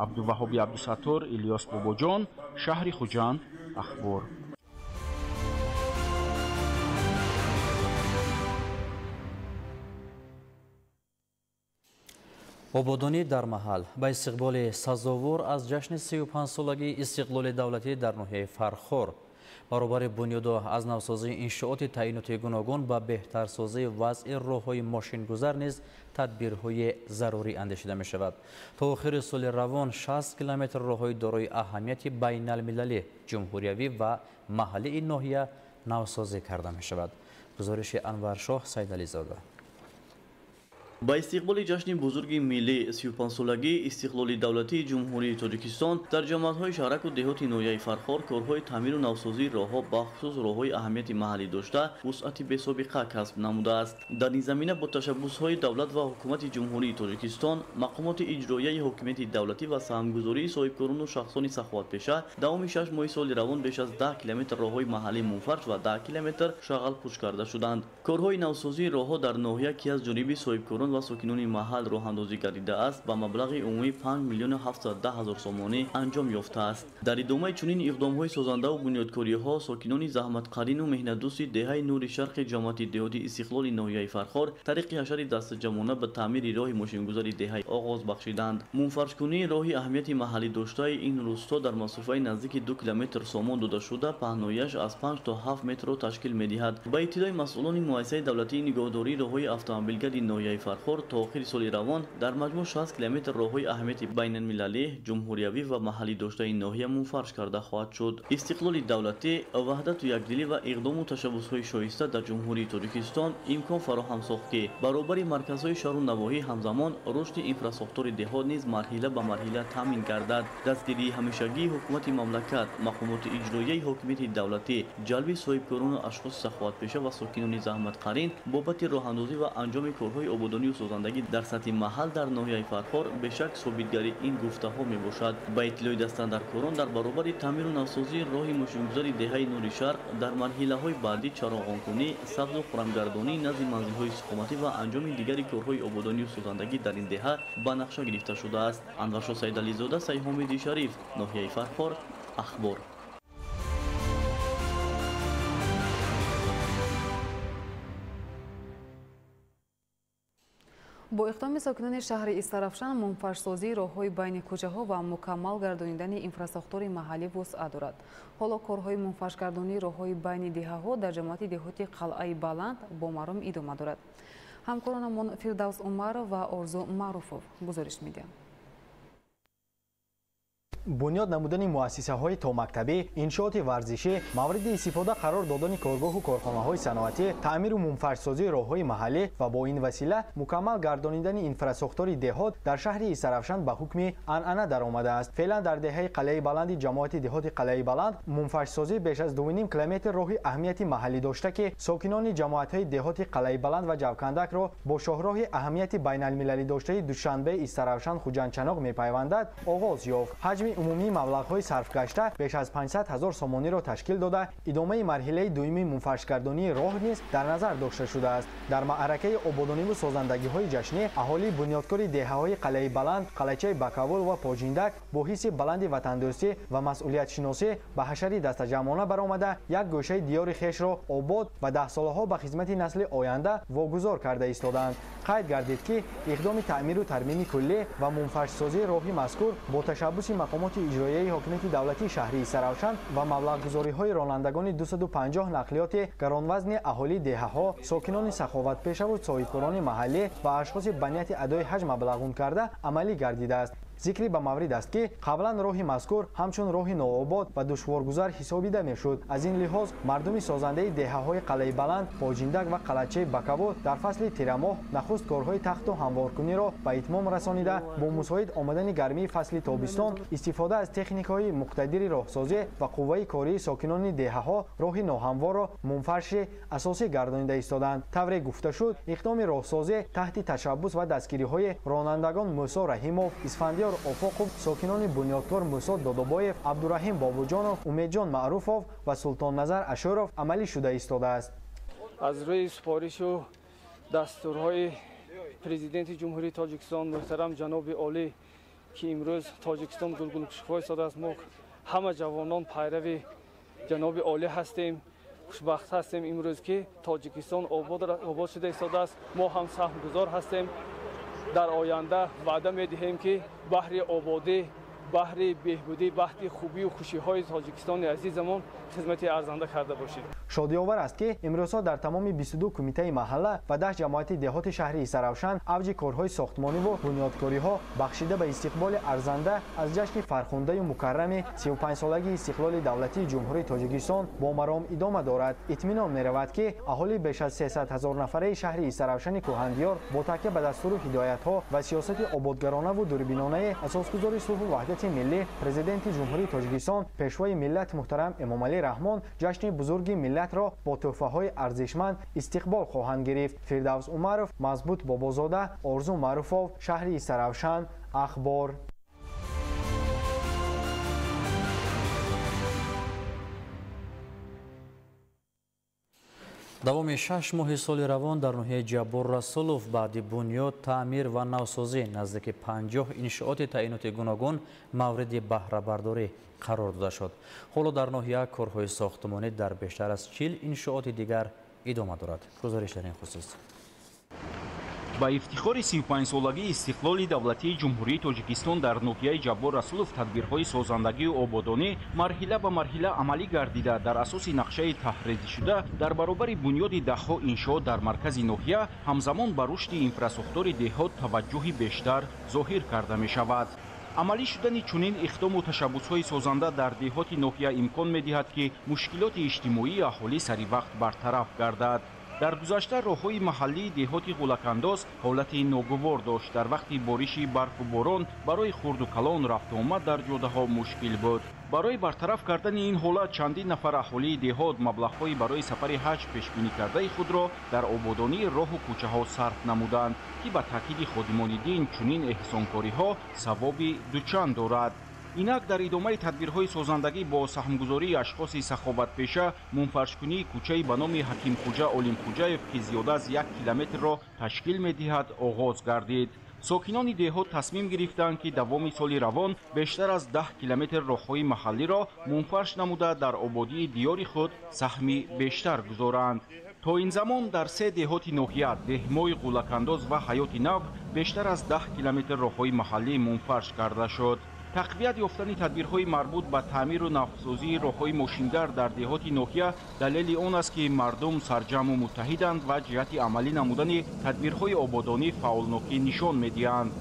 Абдуваҳоби Абдусаттор, Илёс Бобоҷон, шаҳри Хуҷанд, Ахбор. Ободонӣ дар маҳал ба истиқболи сазовор аз ҷашни 35-солагии истиқлоли давлатӣ дар ноҳияи Фархор баробари бунёду аз навсозии иншооти таъиноти гуногун ба беҳтарсозии вазъи роҳҳои мошингузар низ тадбирҳои зарурӣ андешида мешавад. То охири соли равон 60 километр роҳҳои дорои аҳамияти байналмилалӣ, ҷумҳуриявӣ ва маҳаллии ноҳия навсозӣ карда мешавад. Гузориши Анваршоҳ Сайдализода. Ба истиқболи ҷашни бузурги миллӣ 35-солагии истиқлоли давлатии Ҷумҳурии Тоҷикистон дар ҷамоатҳои шаҳраку деҳоти ноҳияи Фархор корҳои таъмиру навсозии роҳҳо, бахусус роҳҳои аҳамияти маҳаллӣ дошта, вусъати бесобиқа касб намудааст. Дар ин замина бо ташаббусҳои давлат ва ҳукумати Ҷумҳурии Тоҷикистон, мақомоти иҷроияи ҳокимияти давлатӣ ва саҳмгузории соҳибкорону шахсони саховатпеша давоми 6 моҳи соли равон беш аз 10 километр роҳҳои маҳаллӣ мунфарш ва 10 километр шағалпӯш карда шуданд. Корҳои навсозии роҳҳо дар ноҳия, ки аз ҷониби соҳибкорон ва сокинони маҳал роҳандозӣ гардидааст, ба маблағи умумии 5 710 000 сомонӣ анҷом ёфтааст. Дар идомаи чунин иқдомҳои созандаву бунёдкориҳо, сокинони заҳматқарину меҳнатдӯсти деҳаи Нури Шарқи ҷамоати деҳоти Истиқлоли ноҳияи Фархор тариқи ҳашари дастаҷамъона ба таъмири роҳи мошингузари деҳаи оғоз бахшиданд. Мунфаршкунии роҳи аҳамияти маҳаллӣ доштаи ин рӯсто дар масофаи наздики 2 километр сомон дода шуда, паҳнояш аз 5 то 7 метрро ташкил медиҳад. Ба иттилои масъулони муассисаи давлатии нигоҳдории роҳҳои автомобилгарди ноҳияи Фархор, то охири соли равон дар маҷмӯъ 60 километр роҳҳои аҳамияти байналмилалӣ, ҷумҳуриявӣ ва маҳаллӣ доштаи ноҳия мунфарш карда хоҳад шуд. Истиқлоли давлатӣ, ваҳдату якдилӣ ва иқдому ташаббусҳои шоиста дар Ҷумҳурии Тоҷикистон имкон фароҳам сохт, ки баробари марказҳои шаҳру навоҳӣ ҳамзамон рушди инфрасохтори деҳот низ марҳила ба марҳила таъмин гардад. Дастгирии ҳамешагии ҳукумати мамлакат, мақомоти иҷроияи ҳокимияти давлатӣ, ҷалби соҳибкорону ашхоси саховатпеша ва сокинони заҳматқарин бобати роҳандозӣ ва анҷоми корҳои ободонию созандагӣ дар сатҳи маҳал дар ноҳияи Фархор бешак собитгари ин гуфтаҳо мебошад. Ба иттилои дастандаркорон, дар баробари таъмиру навсозии роҳи мошингузари деҳаи Нури Шарқ дар марҳилаҳои баъдӣ чароғонкунӣ, сабзу хурамгардонӣ назди манзилҳои истиқоматӣ ва анҷоми дигари корҳои ободонию созандагӣ дар ин деҳа ба нақша гирифта шудааст. Анваршоҳ Сайдализода, Сайҳомиди Шариф, ноҳияи Фархор, Ахбор. Бо иқдоми сокинони шаҳри Истарафшан мунфаршсозии роҳҳои байни кӯчаҳо ва мукаммал гардонидани инфрасохтори маҳаллӣ вусъат дорад. Ҳоло корҳои мунфаршгардонии роҳҳои байни деҳаҳо дар ҷамоати деҳоти Қалъаи Баланд бо маром идома дорад. Ҳамкоронамон Фирдавс Умаров ва Орзу Маъруфов гузориш медиҳанд. Бунёд намудани муассисаҳои томактабӣ, иншооти варзишӣ, мавриди истифода қарор додани коргоҳу корхонаҳои саноатӣ, таъмиру мунфаршсозии роҳҳои маҳаллӣ ва бо ин васила мукаммал гардонидани инфрасохтори деҳот дар шаҳри Истарафшан ба ҳукми анъана даромадааст. Феълан дар деҳаи Қалъаи Баланди ҷамоати деҳоти Қалъаи Баланд мунфаршсозии беш аз 2,5 километр роҳи аҳамияти маҳаллӣ дошта, ки сокинони ҷамоатҳои деҳоти Қалъаи Баланд ва Ҷавкандакро бо шоҳроҳи аҳамияти байналмилалӣ доштаи Душанбе Истарафшан Хуҷандчаноқ мепайвандад, оғоз ёфт. Ҳаҷми умумии маблағҳои сарфгашта беш аз 500 000 сомониро ташкил дода, идомаи марҳилаи дуюми мунфаршгардонии роҳ низ дар назар дошта шудааст. Дар маъракаи ободониву созандагиҳои ҷашнӣ аҳолии бунёдкори деҳаҳои Қалъаи Баланд, Қалъачаи Бакавул ва Поҷиндак бо ҳисси баланди ватандӯстӣ ва масъулиятшиносӣ ба ҳашари дастаҷамъона баромада, як гӯшаи диёри хешро обод ва даҳсолаҳо ба хизмати насли оянда вогузор карда истодаанд. Қайд гардид, ки иқдоми таъмиру тармими куллӣ ва мунфаршсозии роҳи мазкур бо ташаббуси мақомоти иҷроияи ҳокимияти давлатии шаҳри Истаравшан ва маблағгузориҳои ронандагони 250 нақлиёти гаронвазни аҳолии деҳаҳо, сокинони саховатпешаву соҳибкорони маҳаллӣ ва ашхоси ба нияти адои ҳаҷ маблағун карда амалӣ гардидааст. Зикри ба маврид аст, ки қаблан роҳи мазкур ҳамчун роҳи нообод ва душворгузар ҳисобида мешуд. Аз ин лиҳоз мардуми созандаи деҳаҳои Қалъаи Баланд, Поҷиндак ва Қалъачаи Бакавул дар фасли тирамоҳ нахуст корҳои тахту ҳамворкуниро ба итмом расонида, бо мусоид омадани гармии фасли тобистон, истифода аз техникаҳои муқтадири роҳсозӣ ва қувваи кории сокинони деҳаҳо роҳи ноҳамворро мунфарши асосӣ гардонида истоданд. Тавре гуфта шуд, иқдоми роҳсозӣ таҳти ташаббус ва дастгириҳои ронандагон Мӯсо Раҳимов, Исфандиёр Асфандиёр Офоқов, сокинони Бунёдкор Мусо Додобоев, Абдураҳим Бобоҷонов, Умедҷон Маъруфов ва Султонназар Ашуров амалӣ шуда истодааст. Аз рӯи супоришу дастурҳои Президенти Ҷумҳурии Тоҷикистон муҳтарам ҷаноби олӣ, ки имрӯз Тоҷикистон гулгулкушофа истодааст, мо ҳама ҷавонон пайрави ҷаноби олӣ ҳастем. Хушбахт ҳастем имрӯз, ки Тоҷикистон обод шуда истодааст. Мо ҳам саҳмгузор ҳастем. Дар оянда ваъда медиҳем, ки баҳри ободӣ, баҳри беҳбудӣ, баҳри хубию хушиҳои Тоҷикистони азизамон хизмати арзанда карда бошем. Шодиовар аст, ки имрӯзҳо дар тамоми 22 кумитаи маҳалла ва 10 ҷамоати деҳоти шаҳри Истаравшан авҷи корҳои сохтмониву бунёдкориҳо бахшида ба истиқболи арзанда аз ҷашни фархундаю мукаррами 35-солагии истиқлоли давлатии Ҷумҳурии Тоҷикистон бо маром идома дорад. Итминон меравад, ки аҳолии беш аз 300 ҳазор нафараи шаҳри Истаравшани кӯҳандиёр бо такя ба дастуру ҳидоятҳо ва сиёсати ободгаронаву дурбинонаи асосгузори сулҳу ваҳдати миллӣ, Президенти Ҷумҳурии Тоҷикистон, Пешвои миллат муҳтарам Эмомалӣ Раҳмон ҷашни бузурги миллатро бо тӯҳфаҳои арзишманд истиқбол хоҳанд гирифт. Фирдавс Умаров, Мазбут Бобозода, Орзу Маъруфов, шаҳри Истаравшан, Ахбор. Давоми 6 моҳи соли равон дар ноҳияи Ҷаббор Расулов баъди бунёд, таъмир ва навсозӣ наздики 50 иншооти таъиноти гуногун мавриди баҳрабардорӣ қарор дода шуд. Ҳоло дар ноҳия корҳои сохтмонӣ дар бештар аз 40 иншооти дигар идома дорад. Гузориш дар ин хусус. Ба ифтихори 35-солагии истиқлоли давлатии Ҷумҳурии Тоҷикистон дар ноҳияи Ҷаббор Расулов тадбирҳои созандагию ободонӣ марҳила ба марҳила амалӣ гардида, дар асоси нақшаи таҳризишуда дар баробари бунёди даҳҳо иншоот дар маркази ноҳия ҳамзамон ба рушди инфрасохтори деҳот таваҷҷӯҳи бештар зоҳир карда мешавад. Амалӣ шудани чунин иқдому ташаббусҳои созанда дар деҳоти ноҳия имкон медиҳад, ки мушкилоти иҷтимоии аҳолӣ сари вақт бартараф гардад. Дар гузашта роҳҳои маҳаллии деҳоти Ғулакандоз ҳолати ногувор дошт. Дар вақти бориши барфу борон барои хурду калон рафтуомад дар ҷодаҳо мушкил буд. Барои бартараф кардани ин ҳолат чандин нафар аҳолии деҳот маблағҳои барои сафари ҳаҷ пешбинӣ кардаи худро дар ободонии роҳу кӯчаҳо сарф намуданд, ки ба таъкиди ходимони дин чунин эҳсонкориҳо савоби дучанд дорад. Инак дар идомаи тадбирҳои созандагӣ бо саҳмгузории ашхоси саховатпеша мунфаршкунии кӯчаи ба номи Ҳакимхуҷа Олимхуҷаев, ки зиёда аз 1 километрро ташкил медиҳад, оғоз гардид. Сокинони деҳот тасмим гирифтанд, ки давоми соли равон бештар аз 10 километр роҳҳои маҳаллиро мунфарш намуда дар ободии диёри худ саҳми бештар гузоранд. То ин замон дар 3 деҳоти ноҳия Деҳмои, Ғулакандоз ва Ҳаёти Нав бештар аз 10 километр роҳҳои маҳаллӣ мунфарш карда шуд. Тақвият ёфтани тадбирҳои марбут ба таъмиру навсозии роҳҳои мошингар дар деҳоти ноҳия далели он аст, ки мардум сарҷамъу муттаҳиданд ва ҷиҳати амалӣ намудани тадбирҳои ободонӣ фаъолнокӣ нишон медиҳанд.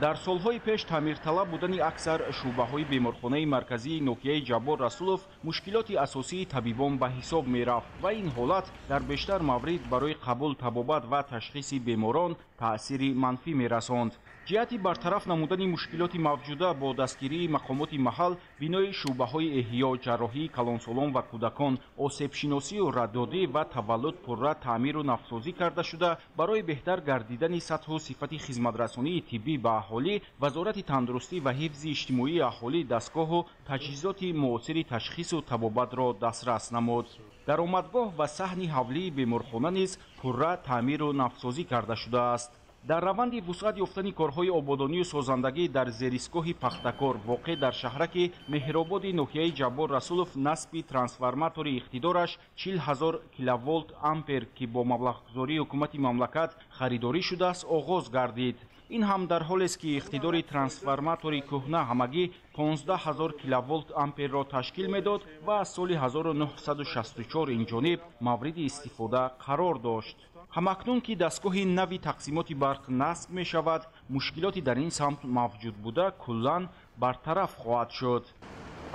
Дар солҳои пеш таъмирталаб будани аксар шӯъбаҳои беморхонаи марказии ноҳияи Ҷаббор Расулов мушкилоти асосии табибон ба ҳисоб мерафт ва ин ҳолат дар бештар маврид барои қабул, табобат ва ташхиси беморон таъсири манфӣ мерасонд. Ҷиҳати бартараф намудани мушкилоти мавҷуда бо дастгирии мақомоти маҳал бинои шӯъбаҳои эҳё, ҷарроҳии калонсолон ва кӯдакон, осебшиносию раддодӣ ва таваллуд пурра таъмиру навсозӣ карда шуда, барои беҳтар гардидани сатҳу сифати хизматрасонии тиббӣ ба аҳолӣ Вазорати тандурустӣ ва ҳифзи иҷтимоии аҳолӣ дастгоҳу таҷҳизоти муосири ташхису табобатро дастрас намуд. Даромадгоҳ ва саҳни ҳавлии беморхона низ пурра таъмиру навсозӣ карда шудааст. Дар раванди вусъат ёфтани корҳои ободонию созандагӣ дар зеристгоҳи Пахтакор воқеъ дар шаҳраки Меҳрободи ноҳияи Ҷаббор Расулов насби трансформатори иқтидораш 40 000 киловолт ампер, ки бо маблағгузории ҳукумати мамлакат харидорӣ шудааст, оғоз гардид. Ин ҳам дар ҳолест, ки иқтидори трансформатори кӯҳна ҳамагӣ 15 000 киловолт амперро ташкил медод ва аз соли 1964 инҷониб мавриди истифода қарор дошт. Ҳамакнун ки дастгоҳи нави тақсимоти барқ насб мешавад, мушкилоти дар ин самт мавҷуд буда куллан бартараф хоҳад шуд.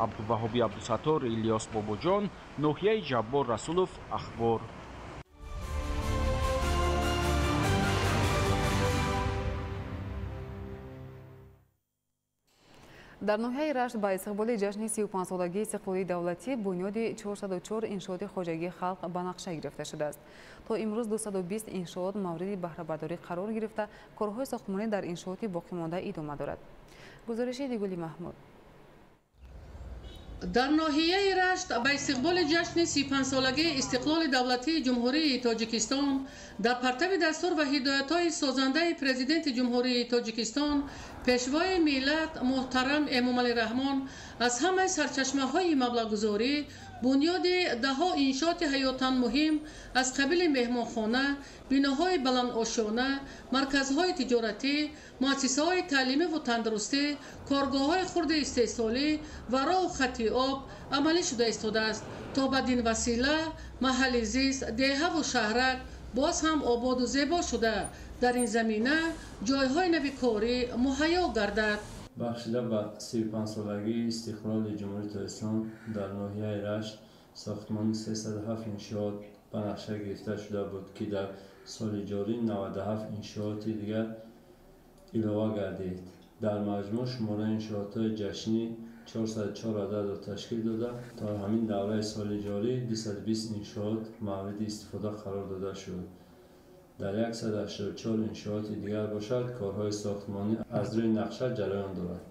Абдуваҳоби Абдусаттор, Илёс Бобоҷон, ноҳияи Ҷаббор Расулов, Ахбор. Дар ноҳияи Рашт ба истиқболи ҷашни 35-солагии истиқлоли давлатӣ бунёди 404 иншооти хоҷагии халқ ба нақша гирифта шудааст. То имрӯз 220 иншоот мавриди баҳрабардорӣ қарор гирифта, корҳои сохтмонӣ дар иншооти боқимонда идома дорад. Гузориши Дигули Маҳмуд. Дар ноҳияи Рашт ба истиқболи ҷашни 35-солагии истиқлоли давлатии Ҷумҳурии Тоҷикистон дар партави дастур ва ҳидоятҳои созандаи Президенти Ҷумҳурии Тоҷикистон Пешвои миллат муҳтарам Эмомалӣ Раҳмон аз ҳамаи сарчашмаҳои маблағгузорӣ бунёди даҳҳо иншооти ҳаётан муҳим аз қабили меҳмонхона, биноҳои баландошёна, марказҳои тиҷоратӣ, муассисаҳои таълимиву тандурустӣ, коргоҳҳои хурди истеҳсолӣ ва роҳу хати об амалӣ шуда истодааст, то бадин васила маҳалли зист, деҳаву шаҳрак боз ҳам ободу зебо шуда, дар ин замина ҷойҳои нави корӣ муҳайё гардад. Бахшида ба 35-солагии истиқлоли Ҷумҳурии Тоҷикистон дар ноҳияи Рашт сохтмони 307 иншоот ба нақша гирифта шуда буд, ки дар соли ҷорӣ 97 иншооти дигар илова гардид. Дар маҷмӯъ шумораи иншоотҳои ҷашнӣ 404 ададро ташкил дода, то ҳамин давраи соли ҷорӣ 220 иншоот мавриди истифода қарор дода шуд. Дар 184 иншооти дигар бошад, корҳои сохтмонӣ аз рӯи нақша ҷараён дорад.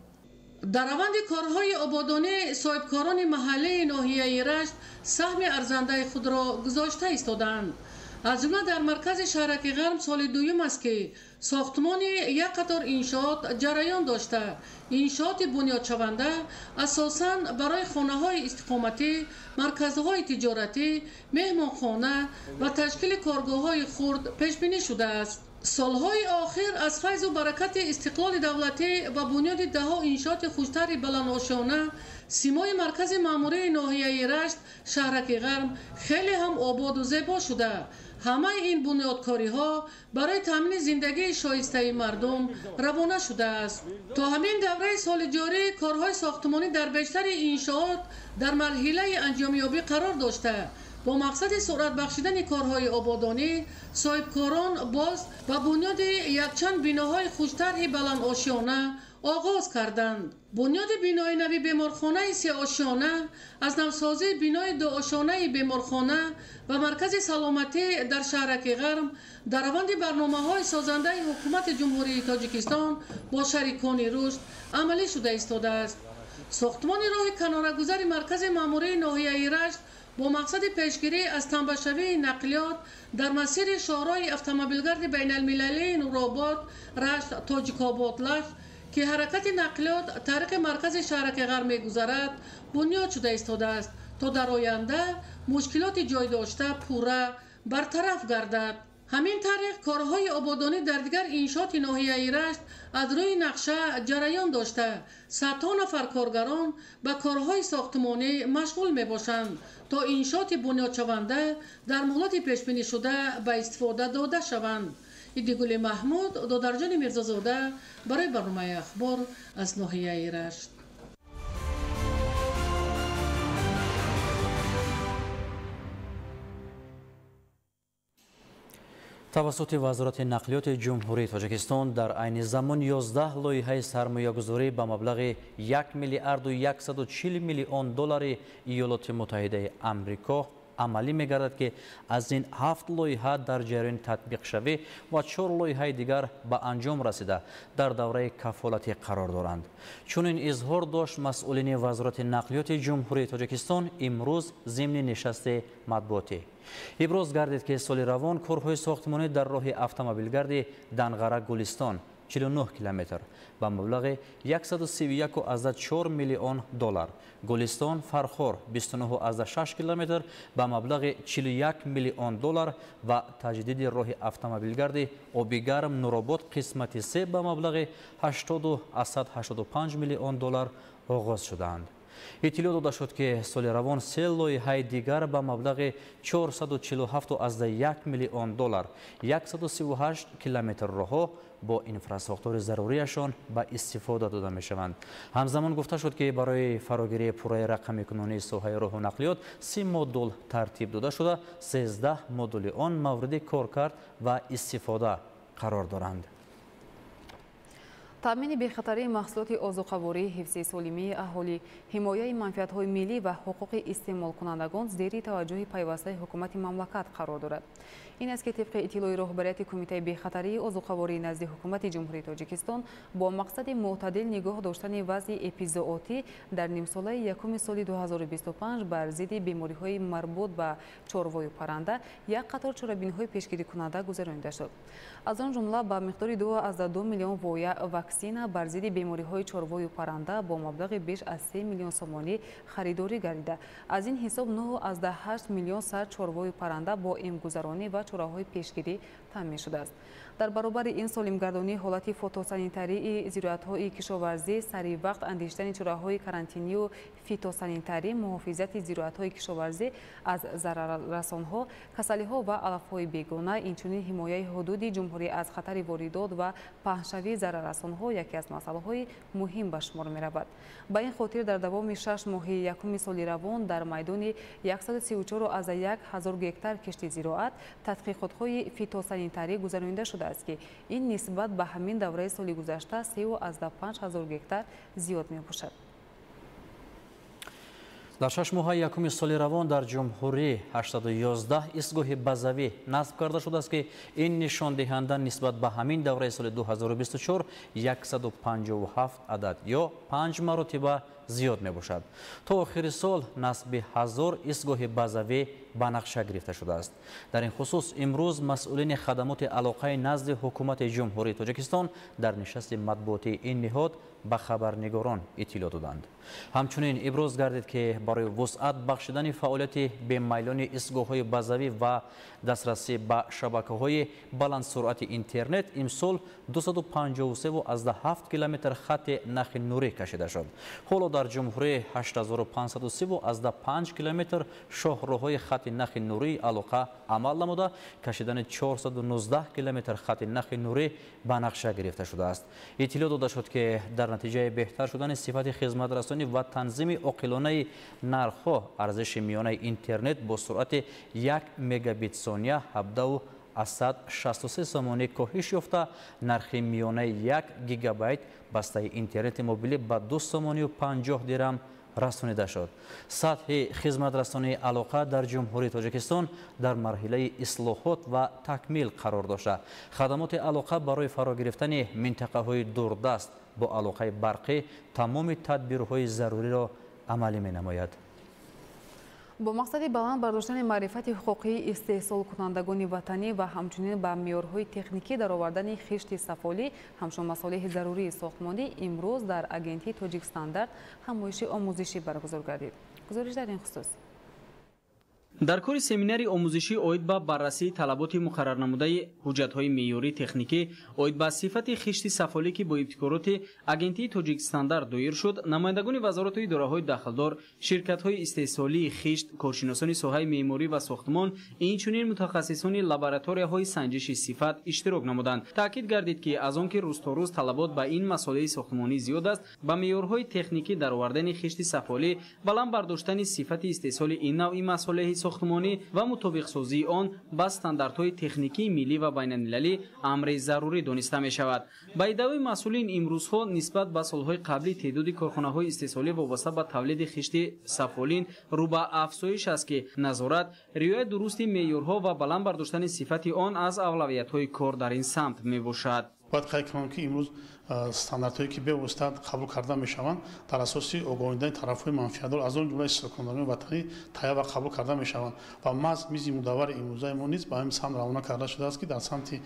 Дар раванди корҳои ободонӣ соҳибкорони маҳаллии ноҳияи Рашт саҳми арзандаи худро гузошта истодаанд. Аз ҷумла дар маркази шаҳраки Ғарм соли дуюм аст, ки сохтмони як қатор иншоот ҷараён дошта, иншооти бунёдшаванда асосан барои хонаҳои истиқоматӣ, марказҳои тиҷоратӣ, меҳмонхона ва ташкили коргоҳҳои хурд пешбинӣ шудааст. Солҳои охир аз файзу баракати истиқлоли давлатӣ ва бунёди даҳҳо иншооти хуштари баландошёна симои маркази маъмурии ноҳияи Рашт шаҳраки Ғарм хеле ҳам ободу зебо шуда, ҳамаи ин бунёдкориҳо барои таъмини зиндагии шоистаи мардум равона шудааст. То ҳамин давраи соли ҷорӣ корҳои сохтмонӣ дар бештари иншоот дар марҳилаи анҷомёбӣ қарор дошта, бо мақсади суръат бахшидани корҳои ободонӣ соҳибкорон боз ба бунёди якчанд биноҳои хуштарҳи баландошёна оғоз карданд. Бунёди бинои нави беморхонаи сеошёна, аз навсозии бинои дуошёнаи беморхона ва маркази саломатӣ дар шаҳраки Ғарм дар раванди барномаҳои созандаи ҳукумати Ҷумҳурии Тоҷикистон бо шарикони рушд амалӣ шуда истодааст. Сохтмони роҳи канорагузари маркази маъмурии ноҳияи Рашт бо мақсади пешгирӣ аз тамбашавии нақлиёт дар масири шоҳроҳи автомобилгарди байналмилалии Нуробод Рашт Тоҷикобод Лахш, ки ҳаракати нақлиёт тариқи маркази шаҳраки Ғарм мегузарад, бунёд шуда истодааст, то дар оянда мушкилоти ҷой дошта пурра бартараф гардад. Ҳамин тариқ корҳои ободонӣ дар дигар иншооти ноҳияи Рашт аз рӯи нақша ҷараён дошта, садҳо нафар коргарон ба корҳои сохтмонӣ машғул мебошанд, то иншооти бунёдшаванда дар муҳлати пешбинишуда ба истифода дода шаванд. Идигули Маҳмуд, Додарҷони Мирзозода барои барномаи Ахбор аз ноҳияи Рашт. Тавассути Вазорати нақлиёти Ҷумҳурии Тоҷикистон дар айни замон 11 лоиҳаи сармоягузорӣ ба маблағи 1 миллиарду 140 миллион доллари Иёлоти Муттаҳидаи Амрико амалӣ мегардад, ки аз ин 7 лоиҳа дар ҷараёни татбиқшавӣ ва 4 лоиҳаи дигар ба анҷом расида дар давраи кафолатӣ қарор доранд. Чунин изҳор дошт масъулини Вазорати нақлиёти Ҷумҳурии Тоҷикистон имрӯз зимни нишасти матбуотӣ. Иброз гардид, ки соли равон корҳои сохтмонӣ дар роҳи автомобилгарди Данғара Гулистон 49 километр ба маблағи 131,4 миллион доллар, Гулистон Фархор 29,6 километр ба маблағи 41 миллион доллар ва таҷдиди роҳи автомобилгарди Обигарм Нуробод қисмати 3 ба маблағи 80,85 миллион доллар оғоз шудаанд. Иттилоъ дода шуд, ки соли равон се лоиҳаи дигар ба маблағи 447,1 миллион доллар 138 километр роҳҳо бо инфрасохтори зарурияшон ба истифода дода мешаванд. Ҳамзамон гуфта шуд, ки барои фарогирии пурраи рақамикунонии соҳаи роҳу нақлиёт 30 модул тартиб дода шуда, 13 модули он мавриди коркард ва истифода қарор доранд. Таъмини бехатарии маҳсулоти озуқаворӣ, ҳифзи солимии аҳолӣ, ҳимояи манфиатҳои миллӣ ва ҳуқуқи истеъмолкунандагон зери таваҷҷӯҳи пайвастаи ҳукумати мамлакат қарор дорад. Ин аст ки тибқи иттилои роҳбарияти Кумитаи бехатарии озуқаворӣ назди ҳукумати Ҷумҳурии Тоҷикистон бо мақсади мӯътадил нигоҳ доштани вазъи эпизоотӣ дар нимсолаи якуми соли 2025 бар зидди бемориҳои марбут ба чорвою парранда як қатор чорабиниҳои пешгирикунанда гузаронида шуд. Аз он ҷумла ба миқдори 2,2 миллион воя ваксина бар зидди бемориҳои чорвою парранда бо маблағи беш аз 3 миллион сомонӣ харидорӣ гардида. Аз ин ҳисоб 9,8 миллион сар чорвою парранда бо эмгузаронӣ ва чораҳои пешгирӣ таъмин шудааст. Дар баробари ин солимгардонии ҳолати фотосанитарии зироатҳои кишоварзӣ, сари вақт андешидани чораҳои карантинию фитосанитарӣ, муҳофизати зироатҳои кишоварзӣ аз зараррасонҳо, касалиҳо ва алафҳои бегона, инчунин ҳимояи ҳудуди ҷумҳурӣ аз хатари воридот ва паҳншавии зараррасонҳо яке аз масъалаҳои муҳим ба шумор меравад. Ба ин хотир дар давоми 6 моҳи якуми соли равон дар майдони 134,1 ҳазор гектар кишти зироат тадқиқотҳои фитосанитарӣ гузаронида шудааст, ки ин нисбат ба ҳамин давраи соли гузашта 3,5 ҳазор гектар зиёд мебошад. Дар 6 моҳаи якуми соли равон дар ҷумҳурӣ 811 истгоҳи базавӣ насб карда шудааст, ки ин нишондиҳанда нисбат ба ҳамин давраи соли 2024 157 адад ё 5 маротиба зиёд мебошад. То охири сол насби 1000 истгоҳи базавӣ ба нақша гирифта шудааст. Дар ин хусус имрӯз масъулини хадамоти алоқаи назди ҳукумати Ҷумҳурии Тоҷикистон дар нишасти матбуотии ин ниҳод ба хабарнигорон иттилоъ доданд. Ҳамчунин иброз гардид, ки барои вусъат бахшидани фаъолияти бемайлони истгоҳҳои базавӣ ва дастрасӣ ба шабакаҳои баландсуръати интернет имсол 253,7 километр хати нахи нурӣ кашида шуд. Ҳоло дар ҷумҳурӣ 8535 километр шоҳроҳҳои хати нахи нурии алоқа амал намуда, кашидани 419 километр хати нахи нурӣ ба нақша гирифта шудааст. Иттилоъ дода шуд, ки дар натиҷаи беҳтар шудани сифати хизматрасонӣ ва танзими оқилонаи нархҳо арзиши миёнаи интернет бо суръати 1 мегабит сония 17,63 сомонӣ коҳиш ёфта, нархи миёнаи 1 гигабайт бастаи интернети мобилӣ ба 2 сомонию 50 дирам расонида шуд. Сатҳи хизматрасонии алоқа дар Ҷумҳурии Тоҷикистон дар марҳилаи ислоҳот ва такмил қарор дошта. Хадамоти алоқа барои фаро гирифтани минтақаҳои дурдаст бо алоқаи барқӣ тамоми тадбирҳои заруриро амалӣ менамояд. Бо мақсади баланд бардоштани маърифати ҳуқуқии истеҳсолкунандагони ватанӣ ва ҳамчунин ба меъёрҳои техникӣ даровардани хишти сафолӣ ҳамчун масолеҳи зарурии сохтмонӣ имрӯз дар агентии Тоҷикстандарт ҳамоиши омӯзишӣ баргузор гардид. Гузориш дар ин хусус. Дар кори семинари омӯзишӣ оид ба баррасии талаботи муқаррарнамудаи ҳуҷҷатҳои меъёрии техникӣ оид ба сифати хишти сафолӣ, ки бо ибтикороти агентии Тоҷикстандарт доир шуд, намояндагони вазорату идораҳои дахлдор, ширкатҳои истеҳсолии хишт, коршиносони соҳаи меъморӣ ва сохтмон, инчунин мутахассисони лабораторияҳои санҷиши сифат иштирок намуданд. Таъкид гардид, ки аз он ки рӯз то рӯз талабот ба ин масолеҳи сохтмонӣ зиёд аст, ба меъёрҳои техникӣ даровардани хишти сафолӣ, баланд бардоштани сифати истеҳсоли ин навъи масолеҳи сохтмонӣ ва мутобиқсозии он ба стандартҳои техникии миллӣ ва байналмилалӣ амри зарурӣ дониста мешавад. Ба иддаои масъулин, имрӯзҳо нисбат ба солҳои қаблӣ теъдоди корхонаҳои истеҳсолӣ вобаста ба тавлиди хишти сафолин рӯ ба афзоиш аст, ки назорат, риояи дурусти меъёрҳо ва баланд бардоштани сифати он аз авлавиятҳои кор дар ин самт мебошад. Бояд қайд кунам, ки имрӯз стандартҳое ки бевосита қабул карда мешаванд, дар асоси огоҳидани тарафҳои манфиатдор, аз он ҷумла истеҳсолкунандагони ватанӣ, тайёр ва қабул карда мешаванд ва маҳз мизи мудаввари имрӯзаи мо низ ба ҳамин самт равона карда шудааст, ки дар самти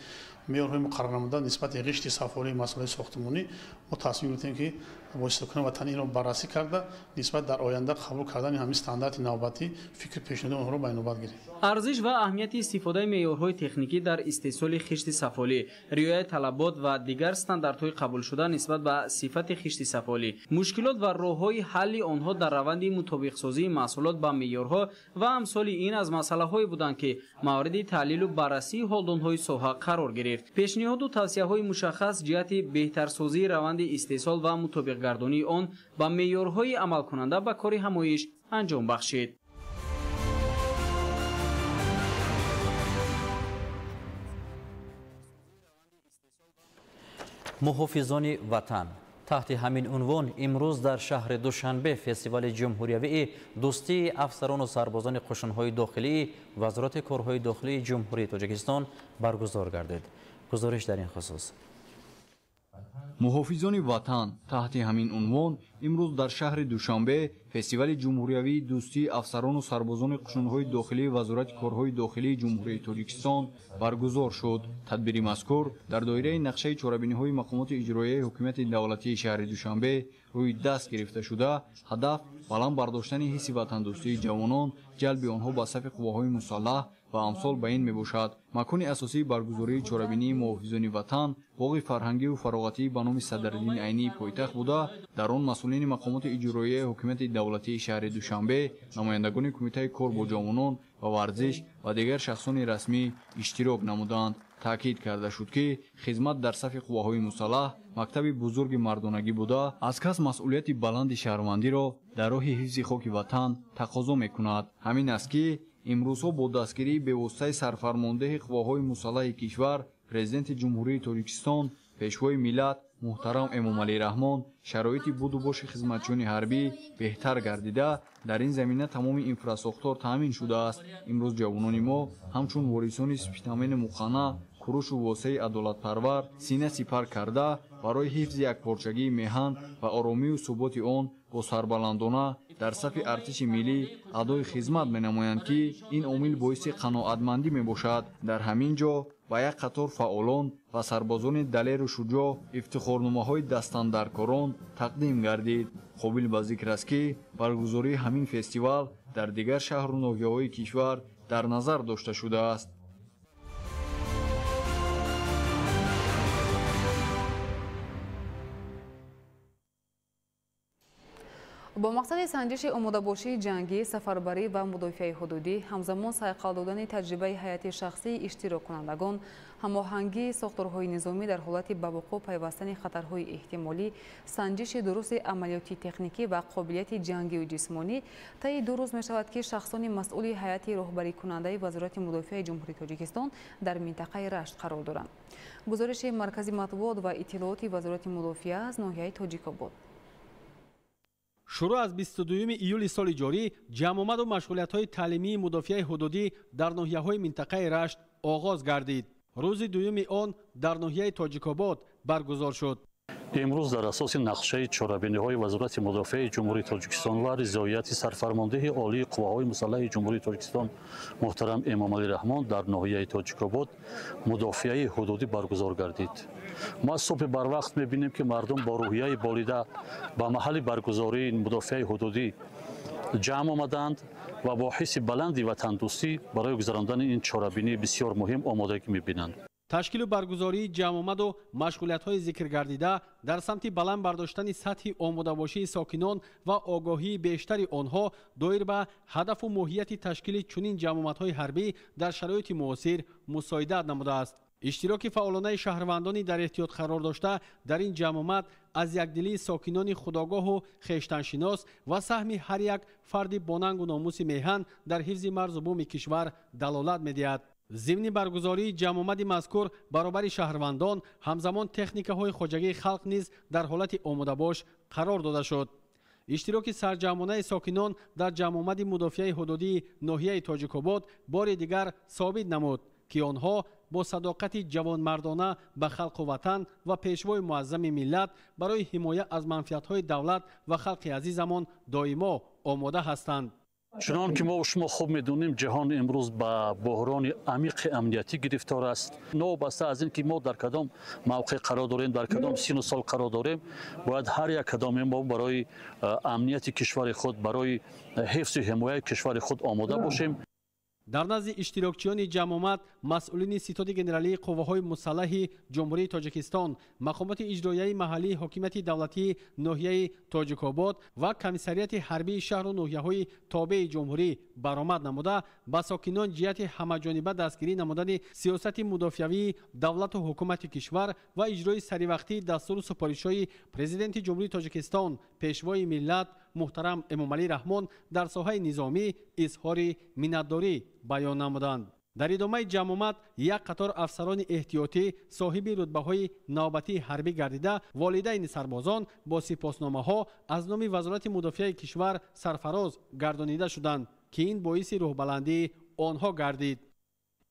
меъёрҳои муқаррарнамуда нисбати ғишти сафолии масолеҳи сохтмонӣ мо тасмим гирифтем, ки бо истеҳсолкунандагони ватанӣ инро баррасӣ карда, нисбат дар оянда қабул кардани ҳамин стандарти навбатӣ фикри пешниҳоди онҳоро ба инобат гирем. Арзиш ва аҳамияти истифодаи меъёрҳои техникӣ дар истеҳсоли хишти сафолӣ, риояи талабот ва дигар стандартҳои қабулшуда нисбат ба сифати хишти сафолӣ, мушкилот ва роҳҳои ҳалли онҳо дар раванди мутобиқсозии маҳсулот ба меъёрҳо ва амсоли ин аз масъалаҳое буданд, ки мавриди таҳлилу баррасии ҳолдонҳои соҳа қарор гирифт. Пешниҳоду тавсияҳои мушаххас ҷиҳати беҳтарсозии раванди истеҳсол ва мутобиқгардонии он ба меъёрҳои амалкунанда ба кори ҳамоиш анҷом бахшид. Муҳофизони ватан. Таҳти ҳамин унвон имрӯз дар шаҳри Душанбе фестивали ҷумҳуриявии дӯстии афсарону сарбозони қушунҳои дохилии Вазорати корҳои дохилии Ҷумҳурии Тоҷикистон баргузор гардид. Гузориш дар ин хусус. Муҳофизони ватан. Таҳти ҳамин унвон имрӯз дар шаҳри Душанбе фестивали ҷумҳуриявии дӯстии афсарону сарбозони қушунҳои дохилии Вазорати корҳои дохилии Ҷумҳурии Тоҷикистон баргузор шуд. Тадбири мазкур дар доираи нақшаи чорабиниҳои мақомоти иҷроияи ҳукумати давлатии шаҳри Душанбе рӯи даст гирифта шуда, ҳадаф баланд бардоштани ҳисси ватандӯстии ҷавонон, ҷалби онҳо ба сафи қувваҳои мусаллаҳ ва амсол ба ин мебошад. Макони асосии баргузории чорабинии муҳофизони ватан боғи фарҳангиву фароғатӣ ба номи Садриддин Айнии пойтахт буда, дар он масъулини мақомоти иҷроияи ҳукумати давлатии шаҳри Душанбе, намояндагони кумитаи кор бо ҷавонон ва варзиш ва дигар шахсони расмӣ иштирок намуданд. Таъкид карда шуд, ки хизмат дар сафи қувваҳои мусаллаҳ мактаби бузурги мардонагӣ буда, аз кас масъулияти баланди шаҳрвандиро дар роҳи ҳифзи хоки ватан тақозо мекунад. Ҳамин аст, ки имрӯзҳо бо дастгирии бевоситаи сарфармондеҳи қувваҳои мусаллаҳи кишвар, Президенти Ҷумҳурии Тоҷикистон, Пешвои миллат муҳтарам Эмомалӣ Раҳмон шароити буду боши хизматчиёни ҳарбӣ беҳтар гардида, дар ин замина тамоми инфрасохтор таъмин шудааст. Имрӯз ҷавонони мо ҳамчун ворисони Спитамену Муқанна, Курушу Восеи адолатпарвар сина сипар карда, барои ҳифзи якпорчагии меҳан ва оромию суботи он бо сарбаландона дар сафи артиши миллӣ адои хизмат менамоянд, ки ин омил боиси қаноатмандӣ мебошад. Дар ҳамин ҷо ба як қатор фаъолон ва сарбозони далеру шуҷоъ ифтихорномаҳои дастандаркорон тақдим гардид. Қобил ба зикр аст, ки баргузории ҳамин фестивал дар дигар шаҳру ноҳияҳои кишвар дар назар дошта шудааст. Бо мақсади санҷиши омодабошии ҷангӣ, сафарбарӣ ва мудофиаи ҳудудӣ, ҳамзамон сайқал додани таҷрибаи ҳайати шахсии иштироккунандагон, ҳамоҳангии сохторҳои низомӣ дар ҳолати ба вуқӯъ пайвастани хатарҳои эҳтимолӣ, санҷиши дурусти амалиёти техникӣ ва қобилияти ҷангию ҷисмонӣ, таи 2 рӯз мешавад, ки шахсони масъули ҳайати роҳбарикунандаи Вазорати мудофиаи Ҷумҳурии Тоҷикистон дар минтақаи Рашт қарор доранд. Гузориши Маркази матбуот ва иттилооти Вазорати мудофиа аз ноҳияи Тоҷикобод. Шурӯъ аз 22 июли соли ҷорӣ ҷамъомаду машғулиятҳои таълимии мудофиаи ҳудудӣ дар ноҳияҳои минтақаи Рашт оғоз гардид. Рӯзи дуюми он дар ноҳияи Тоҷикобод баргузор шуд. Имрӯз дар асоси нақшаи чорабиниҳои Вазорати мудофиаи Ҷумҳурии Тоҷикистон ва ризояти сарфармондеҳи олии қувваҳои мусаллаҳи Ҷумҳурии Тоҷикистон муҳтарам Эмомалӣ Раҳмон дар ноҳияи Тоҷикобод мудофиаи ҳудудӣ баргузор гардид. Мо субҳи барвақт мебинем, ки мардум бо рӯҳияи болида ба маҳалли баргузории мудофиаи ҳудудӣ ҷамъ омаданд ва бо ҳисси баланди ватандӯстӣ барои гузарондани ин чорабинии бисёр муҳим омодагӣ мебинанд. Ташкилу баргузории ҷамъомаду машғулиятҳои зикргардида дар самти баланд бардоштани сатҳи омодабошии сокинон ва огоҳии бештари онҳо доир ба ҳадафу моҳияти ташкили чунин ҷамъомадҳои ҳарбӣ дар шароити муосир мусоидат намудааст. Иштироки фаъолонаи шаҳрвандони дар эҳтиёт қарор дошта дар ин ҷамъомад аз якдилии сокинони худогоҳу хештаншинос ва саҳми ҳар як фарди бонангу номуси меҳан дар ҳифзи марзу буми кишвар далолат медиҳад. Зимни баргузории ҷамъомади мазкур баробари шаҳрвандон ҳамзамон техникаҳои хоҷагии халқ низ дар ҳолати омодабош қарор дода шуд. Иштироки сарҷамъонаи сокинон дар ҷамъомади мудофиаи ҳудудии ноҳияи Тоҷикобод бори дигар собит намуд, ки онҳо бо садоқати ҷавонмардона ба халқу ватан ва пешвои муаззами миллат барои ҳимоя аз манфиатҳои давлат ва халқи азизамон доимо омода ҳастанд. Чунон ки мо шумо хуб медонем, ҷаҳон имрӯз ба буҳрони амиқи амниятӣ гирифтор аст. Новобаста аз ин ки мо дар кадом мавқеъ қарор дорем, дар кадом сину сол қарор дорем, бояд ҳар як кадоме мо барои амнияти кишвари худ, барои ҳифзу ҳимояи кишвари худ омода бошем. Дар назди иштирокчиёни ҷамъомад масъулини Ситоди генералии қувваҳои мусаллаҳи Ҷумҳурии Тоҷикистон, мақомоти иҷроияи маҳаллии ҳокимияти давлатии ноҳияи Тоҷикобод ва комиссарияти ҳарбии шаҳру ноҳияҳои тобеи ҷумҳурӣ баромад намуда, ба сокинон ҷиҳати ҳамаҷониба дастгирӣ намудани сиёсати мудофиавии давлату ҳукумати кишвар ва иҷрои саривақтии дастуру супоришҳои Президенти Ҷумҳурии Тоҷикистон, Пешвои миллат муҳтарам Эмомалӣ Раҳмон дар соҳаи низомӣ изҳори миннатдорӣ баён намуданд. Дар идомаи ҷамъомад як қатор афсарони эҳтиётӣ соҳиби рутбаҳои навбатии ҳарбӣ гардида, волидайни сарбозон бо сипосномаҳо аз номи Вазорати мудофиаи кишвар сарфароз гардонида шуданд, ки ин боиси рӯҳбаландии онҳо гардид.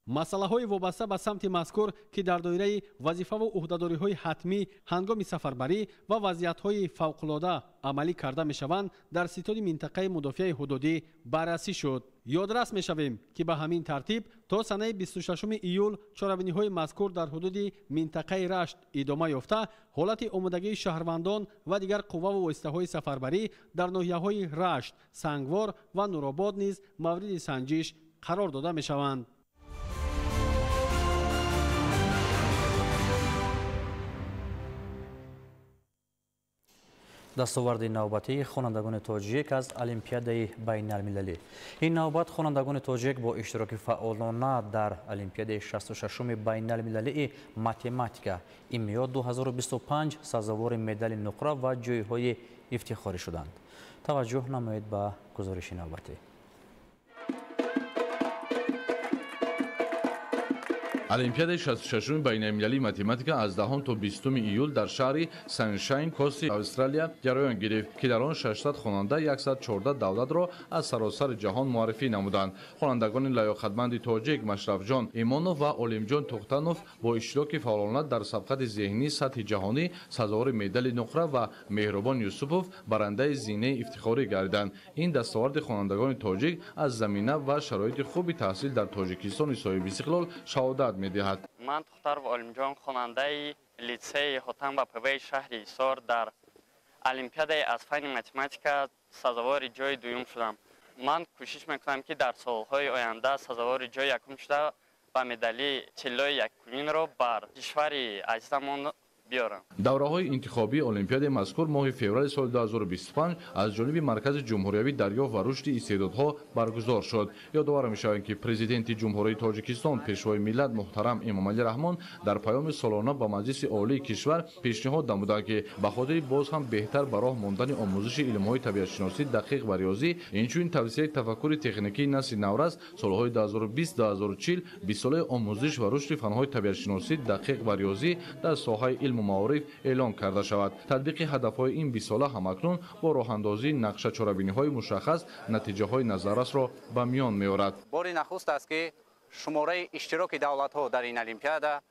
Масъалаҳои вобаста ба самти мазкур, ки дар доираи вазифаву ӯҳдадориҳои ҳатмӣ ҳангоми сафарбарӣ ва вазъиятҳои фавқулода амалӣ карда мешаванд, дар ситоди минтақаи мудофиаи ҳудудӣ баррасӣ шуд. Ёдрас мешавем, ки ба ҳамин тартиб то санаи 26 июл чорабиниҳои мазкур дар ҳудуди минтақаи Рашт идома ёфта, ҳолати омодагии шаҳрвандон ва дигар қувваву воситаҳои сафарбарӣ дар ноҳияҳои Рашт, Сангвор ва Нуробод низ мавриди санҷиш қарор дода мешаванд. Дастоварди навбатии хонандагони тоҷик аз Олимпиадаи байналмилалӣ. Ин навбат хонандагони тоҷик бо иштироки фаъолона дар Олимпиадаи 66-уми байналмилалии математика ИМИО 2025 сазовори медали нуқра ва ҷойҳои ифтихорӣ шуданд. Таваҷҷӯҳ намоед ба гузориши навбатӣ. Олимпиадаи 66-уми байналмилалии математика аз 10 то 20 июл дар шаҳри Саншайн Кости Австралия ҷараён гирифт, ки дар он 600 хонанда 114 давлатро аз саросари ҷаҳон муаррифӣ намуданд. Хонандагони лаёқатманди тоҷик Машрафҷон Имонов ва Олимҷон Тухтанов бо иштироки фаъолона дар сабқати зеҳнии сатҳи ҷаҳонӣ сазовори медали нуқра ва Меҳрубон Юсупов барандаи зинаи ифтихорӣ гардиданд. Ин дастоварди хонандагони тоҷик аз замина ва шароити хуби таҳсил дар Тоҷикистони соҳибистиқлол шаҳодат медиҳад. Ман Тухтаров Олимҷон, хонандаи литсеи Хотам ва ПВ шаҳри Ҳисор, дар олимпиадаи аз фанни математика сазовори ҷои дуюм шудам. Ман кӯшиш мекунам, ки дар солҳои оянда сазовори ҷои якум шуда ба медали тиллои якуминро бар кишвари азизамон биёрам. Давраҳои интихобии олимпиадаи мазкур моҳи феврали соли 2025 аз ҷониби Маркази ҷумҳуриявии дарёфт ва рушди истеъдодҳо баргузор шуд. Ёдовар мешавем, ки Президенти Ҷумҳурии Тоҷикистон, Пешвои миллат муҳтарам Эмомалӣ Раҳмон дар паёми солона ба Маҷлиси Олии кишвар пешниҳод намуданд, ки ба хотири боз ҳам беҳтар ба роҳ мондани омӯзиши илмҳои табиатшиносӣ, дақиқ ва риёзӣ, инчунин тавсияи тафаккури техникии насли наврас солҳои 2020-2040 бистсолаи омӯзиш ва рушди фанҳои табиатшиносӣ, дақиқ ва риёзӣ дар соҳаи илму маориф эълон карда шавад. Татбиқи ҳадафҳои ин бистсола ҳамакнун бо роҳандозии нақша чорабиниҳои мушаххас натиҷаҳои назаррасро ба миён меорад. Бори нахуст аст, ки шумораи иштироки давлатҳо дар ин олимпиада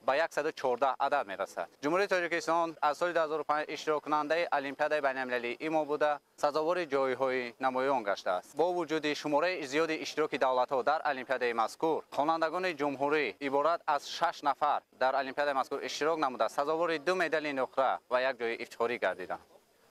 ба 114 адад мерасад. Ҷумҳурии Тоҷикистон аз соли 2005 иштироккунандаи олимпиадаи байналмилалии ИМО буда, сазовори ҷойҳои намоён гаштааст. Бо вуҷуди шумораи зиёди иштироки давлатҳо дар олимпиадаи мазкур, хонандагони ҷумҳурӣ иборат аз 6 нафар дар олимпиадаи мазкур иштирок намуда, сазовори 2 медали нуқра ва як ҷои ифтихорӣ гардиданд.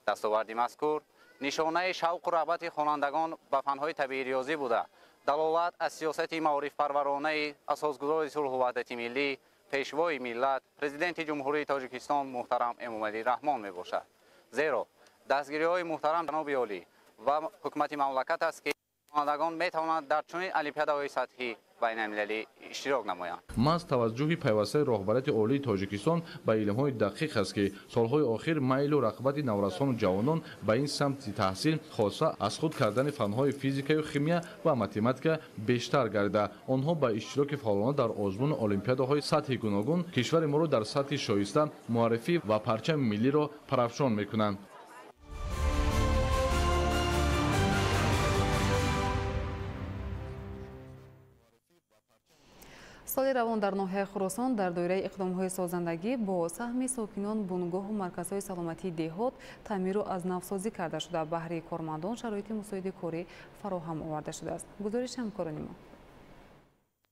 Дастоварди мазкур нишонаи шавқу рағбати хонандагон ба фанҳои табиӣ риёзӣ буда, далолат аз сиёсати маорифпарваронаи асосгузори сулҳу ваҳдати миллӣ, Пешвои миллат, Президенти Ҷумҳурии Тоҷикистон муҳтарам Эмомалӣ Раҳмон мебошад. Зеро дастгириҳои муҳтарам ҷаноби олӣ ва ҳукумати мамлакат аст, ки хонандагон метавонанд дар чунин олимпиадаҳои сатҳи байналмилалӣ иштирок намоянд. Маҳз таваҷҷӯҳи пайвастаи роҳбарияти олии Тоҷикистон ба илмҳои дақиқ аст, ки солҳои охир майлу рағбати наврасону ҷавонон ба ин самти таҳсил, хоса аз худ кардани фанҳои физикаю химия ва математика бештар гардида, онҳо ба иштироки фаъолона дар озмуну олимпиадаҳои сатҳи гуногун кишвари моро дар сатҳи шоиста муаррифӣ ва парчами миллиро парафшон мекунанд. Соли равон дар ноҳияи Хуросон дар доираи иқдомҳои созандагӣ бо саҳми сокинон бунгоҳу марказҳои саломатии деҳот таъмиру аз навсозӣ карда шуда, баҳри кормандон шароити мусоиди корӣ фароҳам оварда шудааст. Гузориши ҳамкорони мо.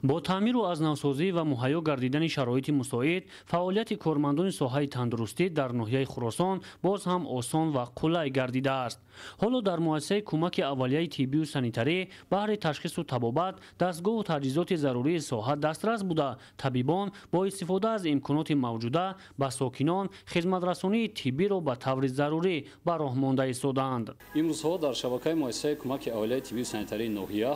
Бо таъмиру аз навсозӣ ва муҳайё гардидани шароити мусоид, фаъолияти кормандони соҳаи тандурустӣ дар ноҳияи Хуросон боз ҳам осон ва қулай гардидааст. Ҳоло дар муассисаи кӯмаки аввалияи тиббию санитарӣ баҳри ташхису табобат дастгоҳу таҷҳизоти зарурии соҳа дастрас буда, табибон бо истифода аз имконоти мавҷуда ба сокинон хизматрасонии тиббиро ба таври зарурӣ ба роҳ монда истодаанд. Имрӯзҳо дар шабакаи муассисаи кӯмаки аввалияи тиббию санитарии ноҳия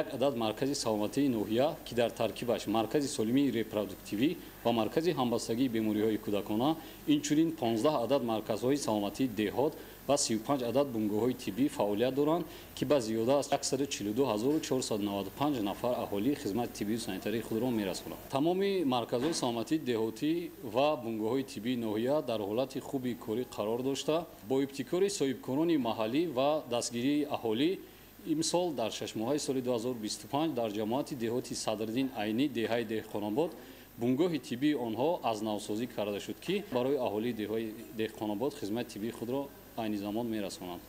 як адад маркази саломатии ноҳия, ки дар таркибаш маркази солимии репродуктивӣ ва маркази ҳамбастагии бемориҳои кӯдакона, инчунин 15 адад марказҳои саломатии деҳот ва 35 адад бунгоҳҳои тиббӣ фаъолият доранд, ки ба зиёда аз 142495 нафар аҳолӣ хизмати тиббию санитарии худро мерасонанд. Тамоми марказҳои саломатии деҳотӣ ва бунгоҳҳои тиббии ноҳия дар ҳолати хуби корӣ қарор дошта, бо ибтикори соҳибкорони маҳаллӣ ва дастгирии аҳолӣ имсол дар 6 моҳаи соли 2025 дар ҷамоати деҳоти Садриддин Айнӣ, деҳаи Деҳқонобод, бунгоҳи тиббии онҳо аз навсозӣ карда шуд, ки барои аҳолии деҳаи Деҳқонобод хизмати тиббии худро айни замон мерасонанд.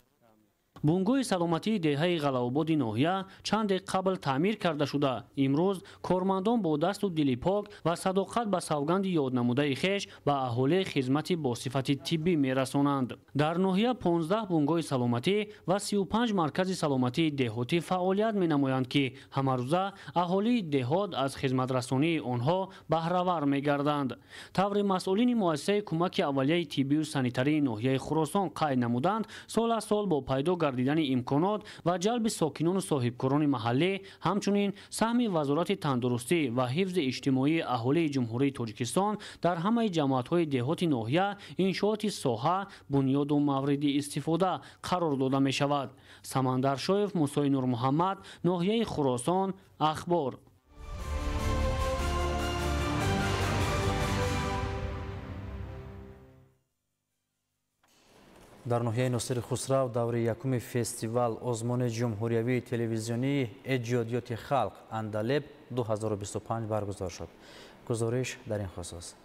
Бунгоҳи саломатии деҳаи Ғалаободи ноҳия чанде қабл таъмир карда шуда, имрӯз кормандон бо дасту дили пок ва садоқат ба савганди ёднамудаи хеш ба аҳолӣ хизмати босифати тиббӣ мерасонанд. Дар ноҳия 15 бунгоҳи саломатӣ ва 35 маркази саломатии деҳотӣ фаъолият менамоянд, ки ҳамарӯза аҳолии деҳот аз хизматрасонии онҳо баҳравар мегарданд. Таври масъулини муассисаи кӯмаки аввалияи тиббию санитарии ноҳияи Хуросон қайд намуданд, сол аз сол бо пайдо гардидани имконот ва ҷалби сокинону соҳибкорони маҳаллӣ, ҳамчунин саҳми Вазорати тандурустӣ ва ҳифзи иҷтимоии аҳолии Ҷумҳурии Тоҷикистон дар ҳамаи ҷамоатҳои деҳоти ноҳия иншооти соҳа бунёду мавриди истифода қарор дода мешавад. Самандар Шоев, Мусои Нурмуҳаммад, ноҳияи Хуросон, Ахбор. Дар ноҳияи Носири Хусрав даври якуми фестивал озмуни ҷумҳуриявии телевизионии эҷодиёти халқ Андалеб 2025 баргузор шуд. Гузориш дар ин хусус.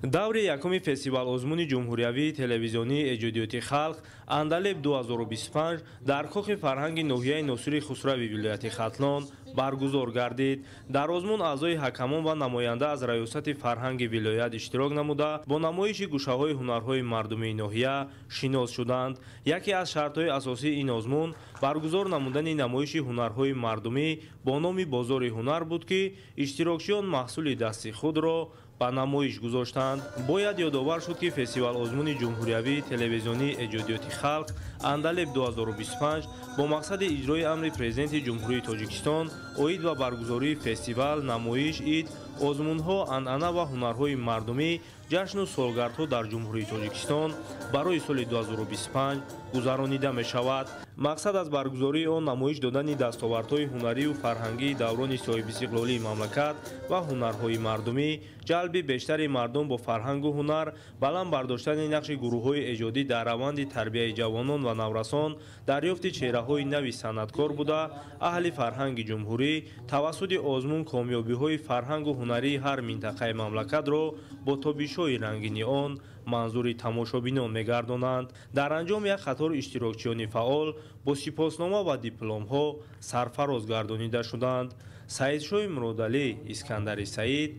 Даври якуми фестивал озмуни ҷумҳуриявии телевизионии эҷодиёти халқ Андалеб 2025 дар кохи фарҳанги ноҳияи Носири Хусрави вилояти Хатлон баргузор гардид. Дар озмун аъзои ҳакамон ва намоянда аз раёсати фарҳанги вилоят иштирок намуда, бо намоиши гӯшаҳои ҳунарҳои мардумии ноҳия шинос шуданд. Яке аз шартҳои асосии ин озмун баргузор намудани намоиши ҳунарҳои мардумӣ бо номи бозори ҳунар буд, ки иштирокчиён маҳсули дасти худро ба намоиш гузоштанд. Бояд ёдовар шуд, ки фестивал озмуни ҷумҳуриявии телевизионии эҷодиёти халқ Андалеб 2025 бо мақсади иҷрои амри Президенти Ҷумҳурии Тоҷикистон оид ба баргузории фестивал, намоиш, ид, озмунҳо, анъана ва ҳунарҳои мардумӣ, ҷашну солгардҳо дар Ҷумҳурии Тоҷикистон барои соли 2025 гузаронида мешавад. Мақсад аз баргузории он намоиш додани дастовардҳои ҳунарию фарҳангии даврони соҳибистиқлолии мамлакат ва ҳунарҳои мардумӣ, ҷалби бештари мардум бо фарҳангу ҳунар, баланд бардоштани нақши гурӯҳҳои эҷодӣ дар раванди тарбияи ҷавонон ва наврасон, дарёфти чеҳраҳои нави санъаткор буда, аҳли фарҳанги ҷумҳурӣ тавассути озмун комёбиҳои фарҳангу ҳунарии ҳар минтақаи мамлакатро бо тобишҳои рангини он манзури тамошобинон мегардонанд. Дар анҷом як қатор иштирокчиёни фаъол бо сипоснома ва дипломҳо сарфароз гардонида шуданд. Саидшоҳи Муродалӣ, Искандари Саид,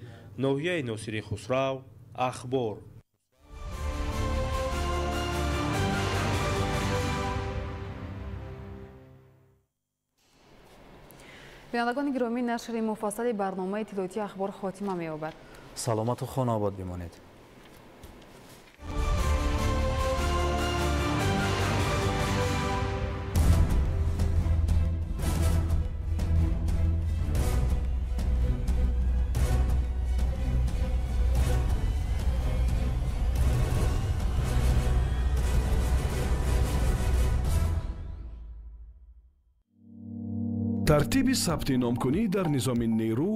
ноҳияи Носири Хусрав, Ахбор. Бинандагони гиромӣ, нашри муфассали барномаи иттилоотии Ахбор хотима меёбад. Саломату хонаобод бимонед. Тартиби сабти номкунӣ дар низоми нерӯ.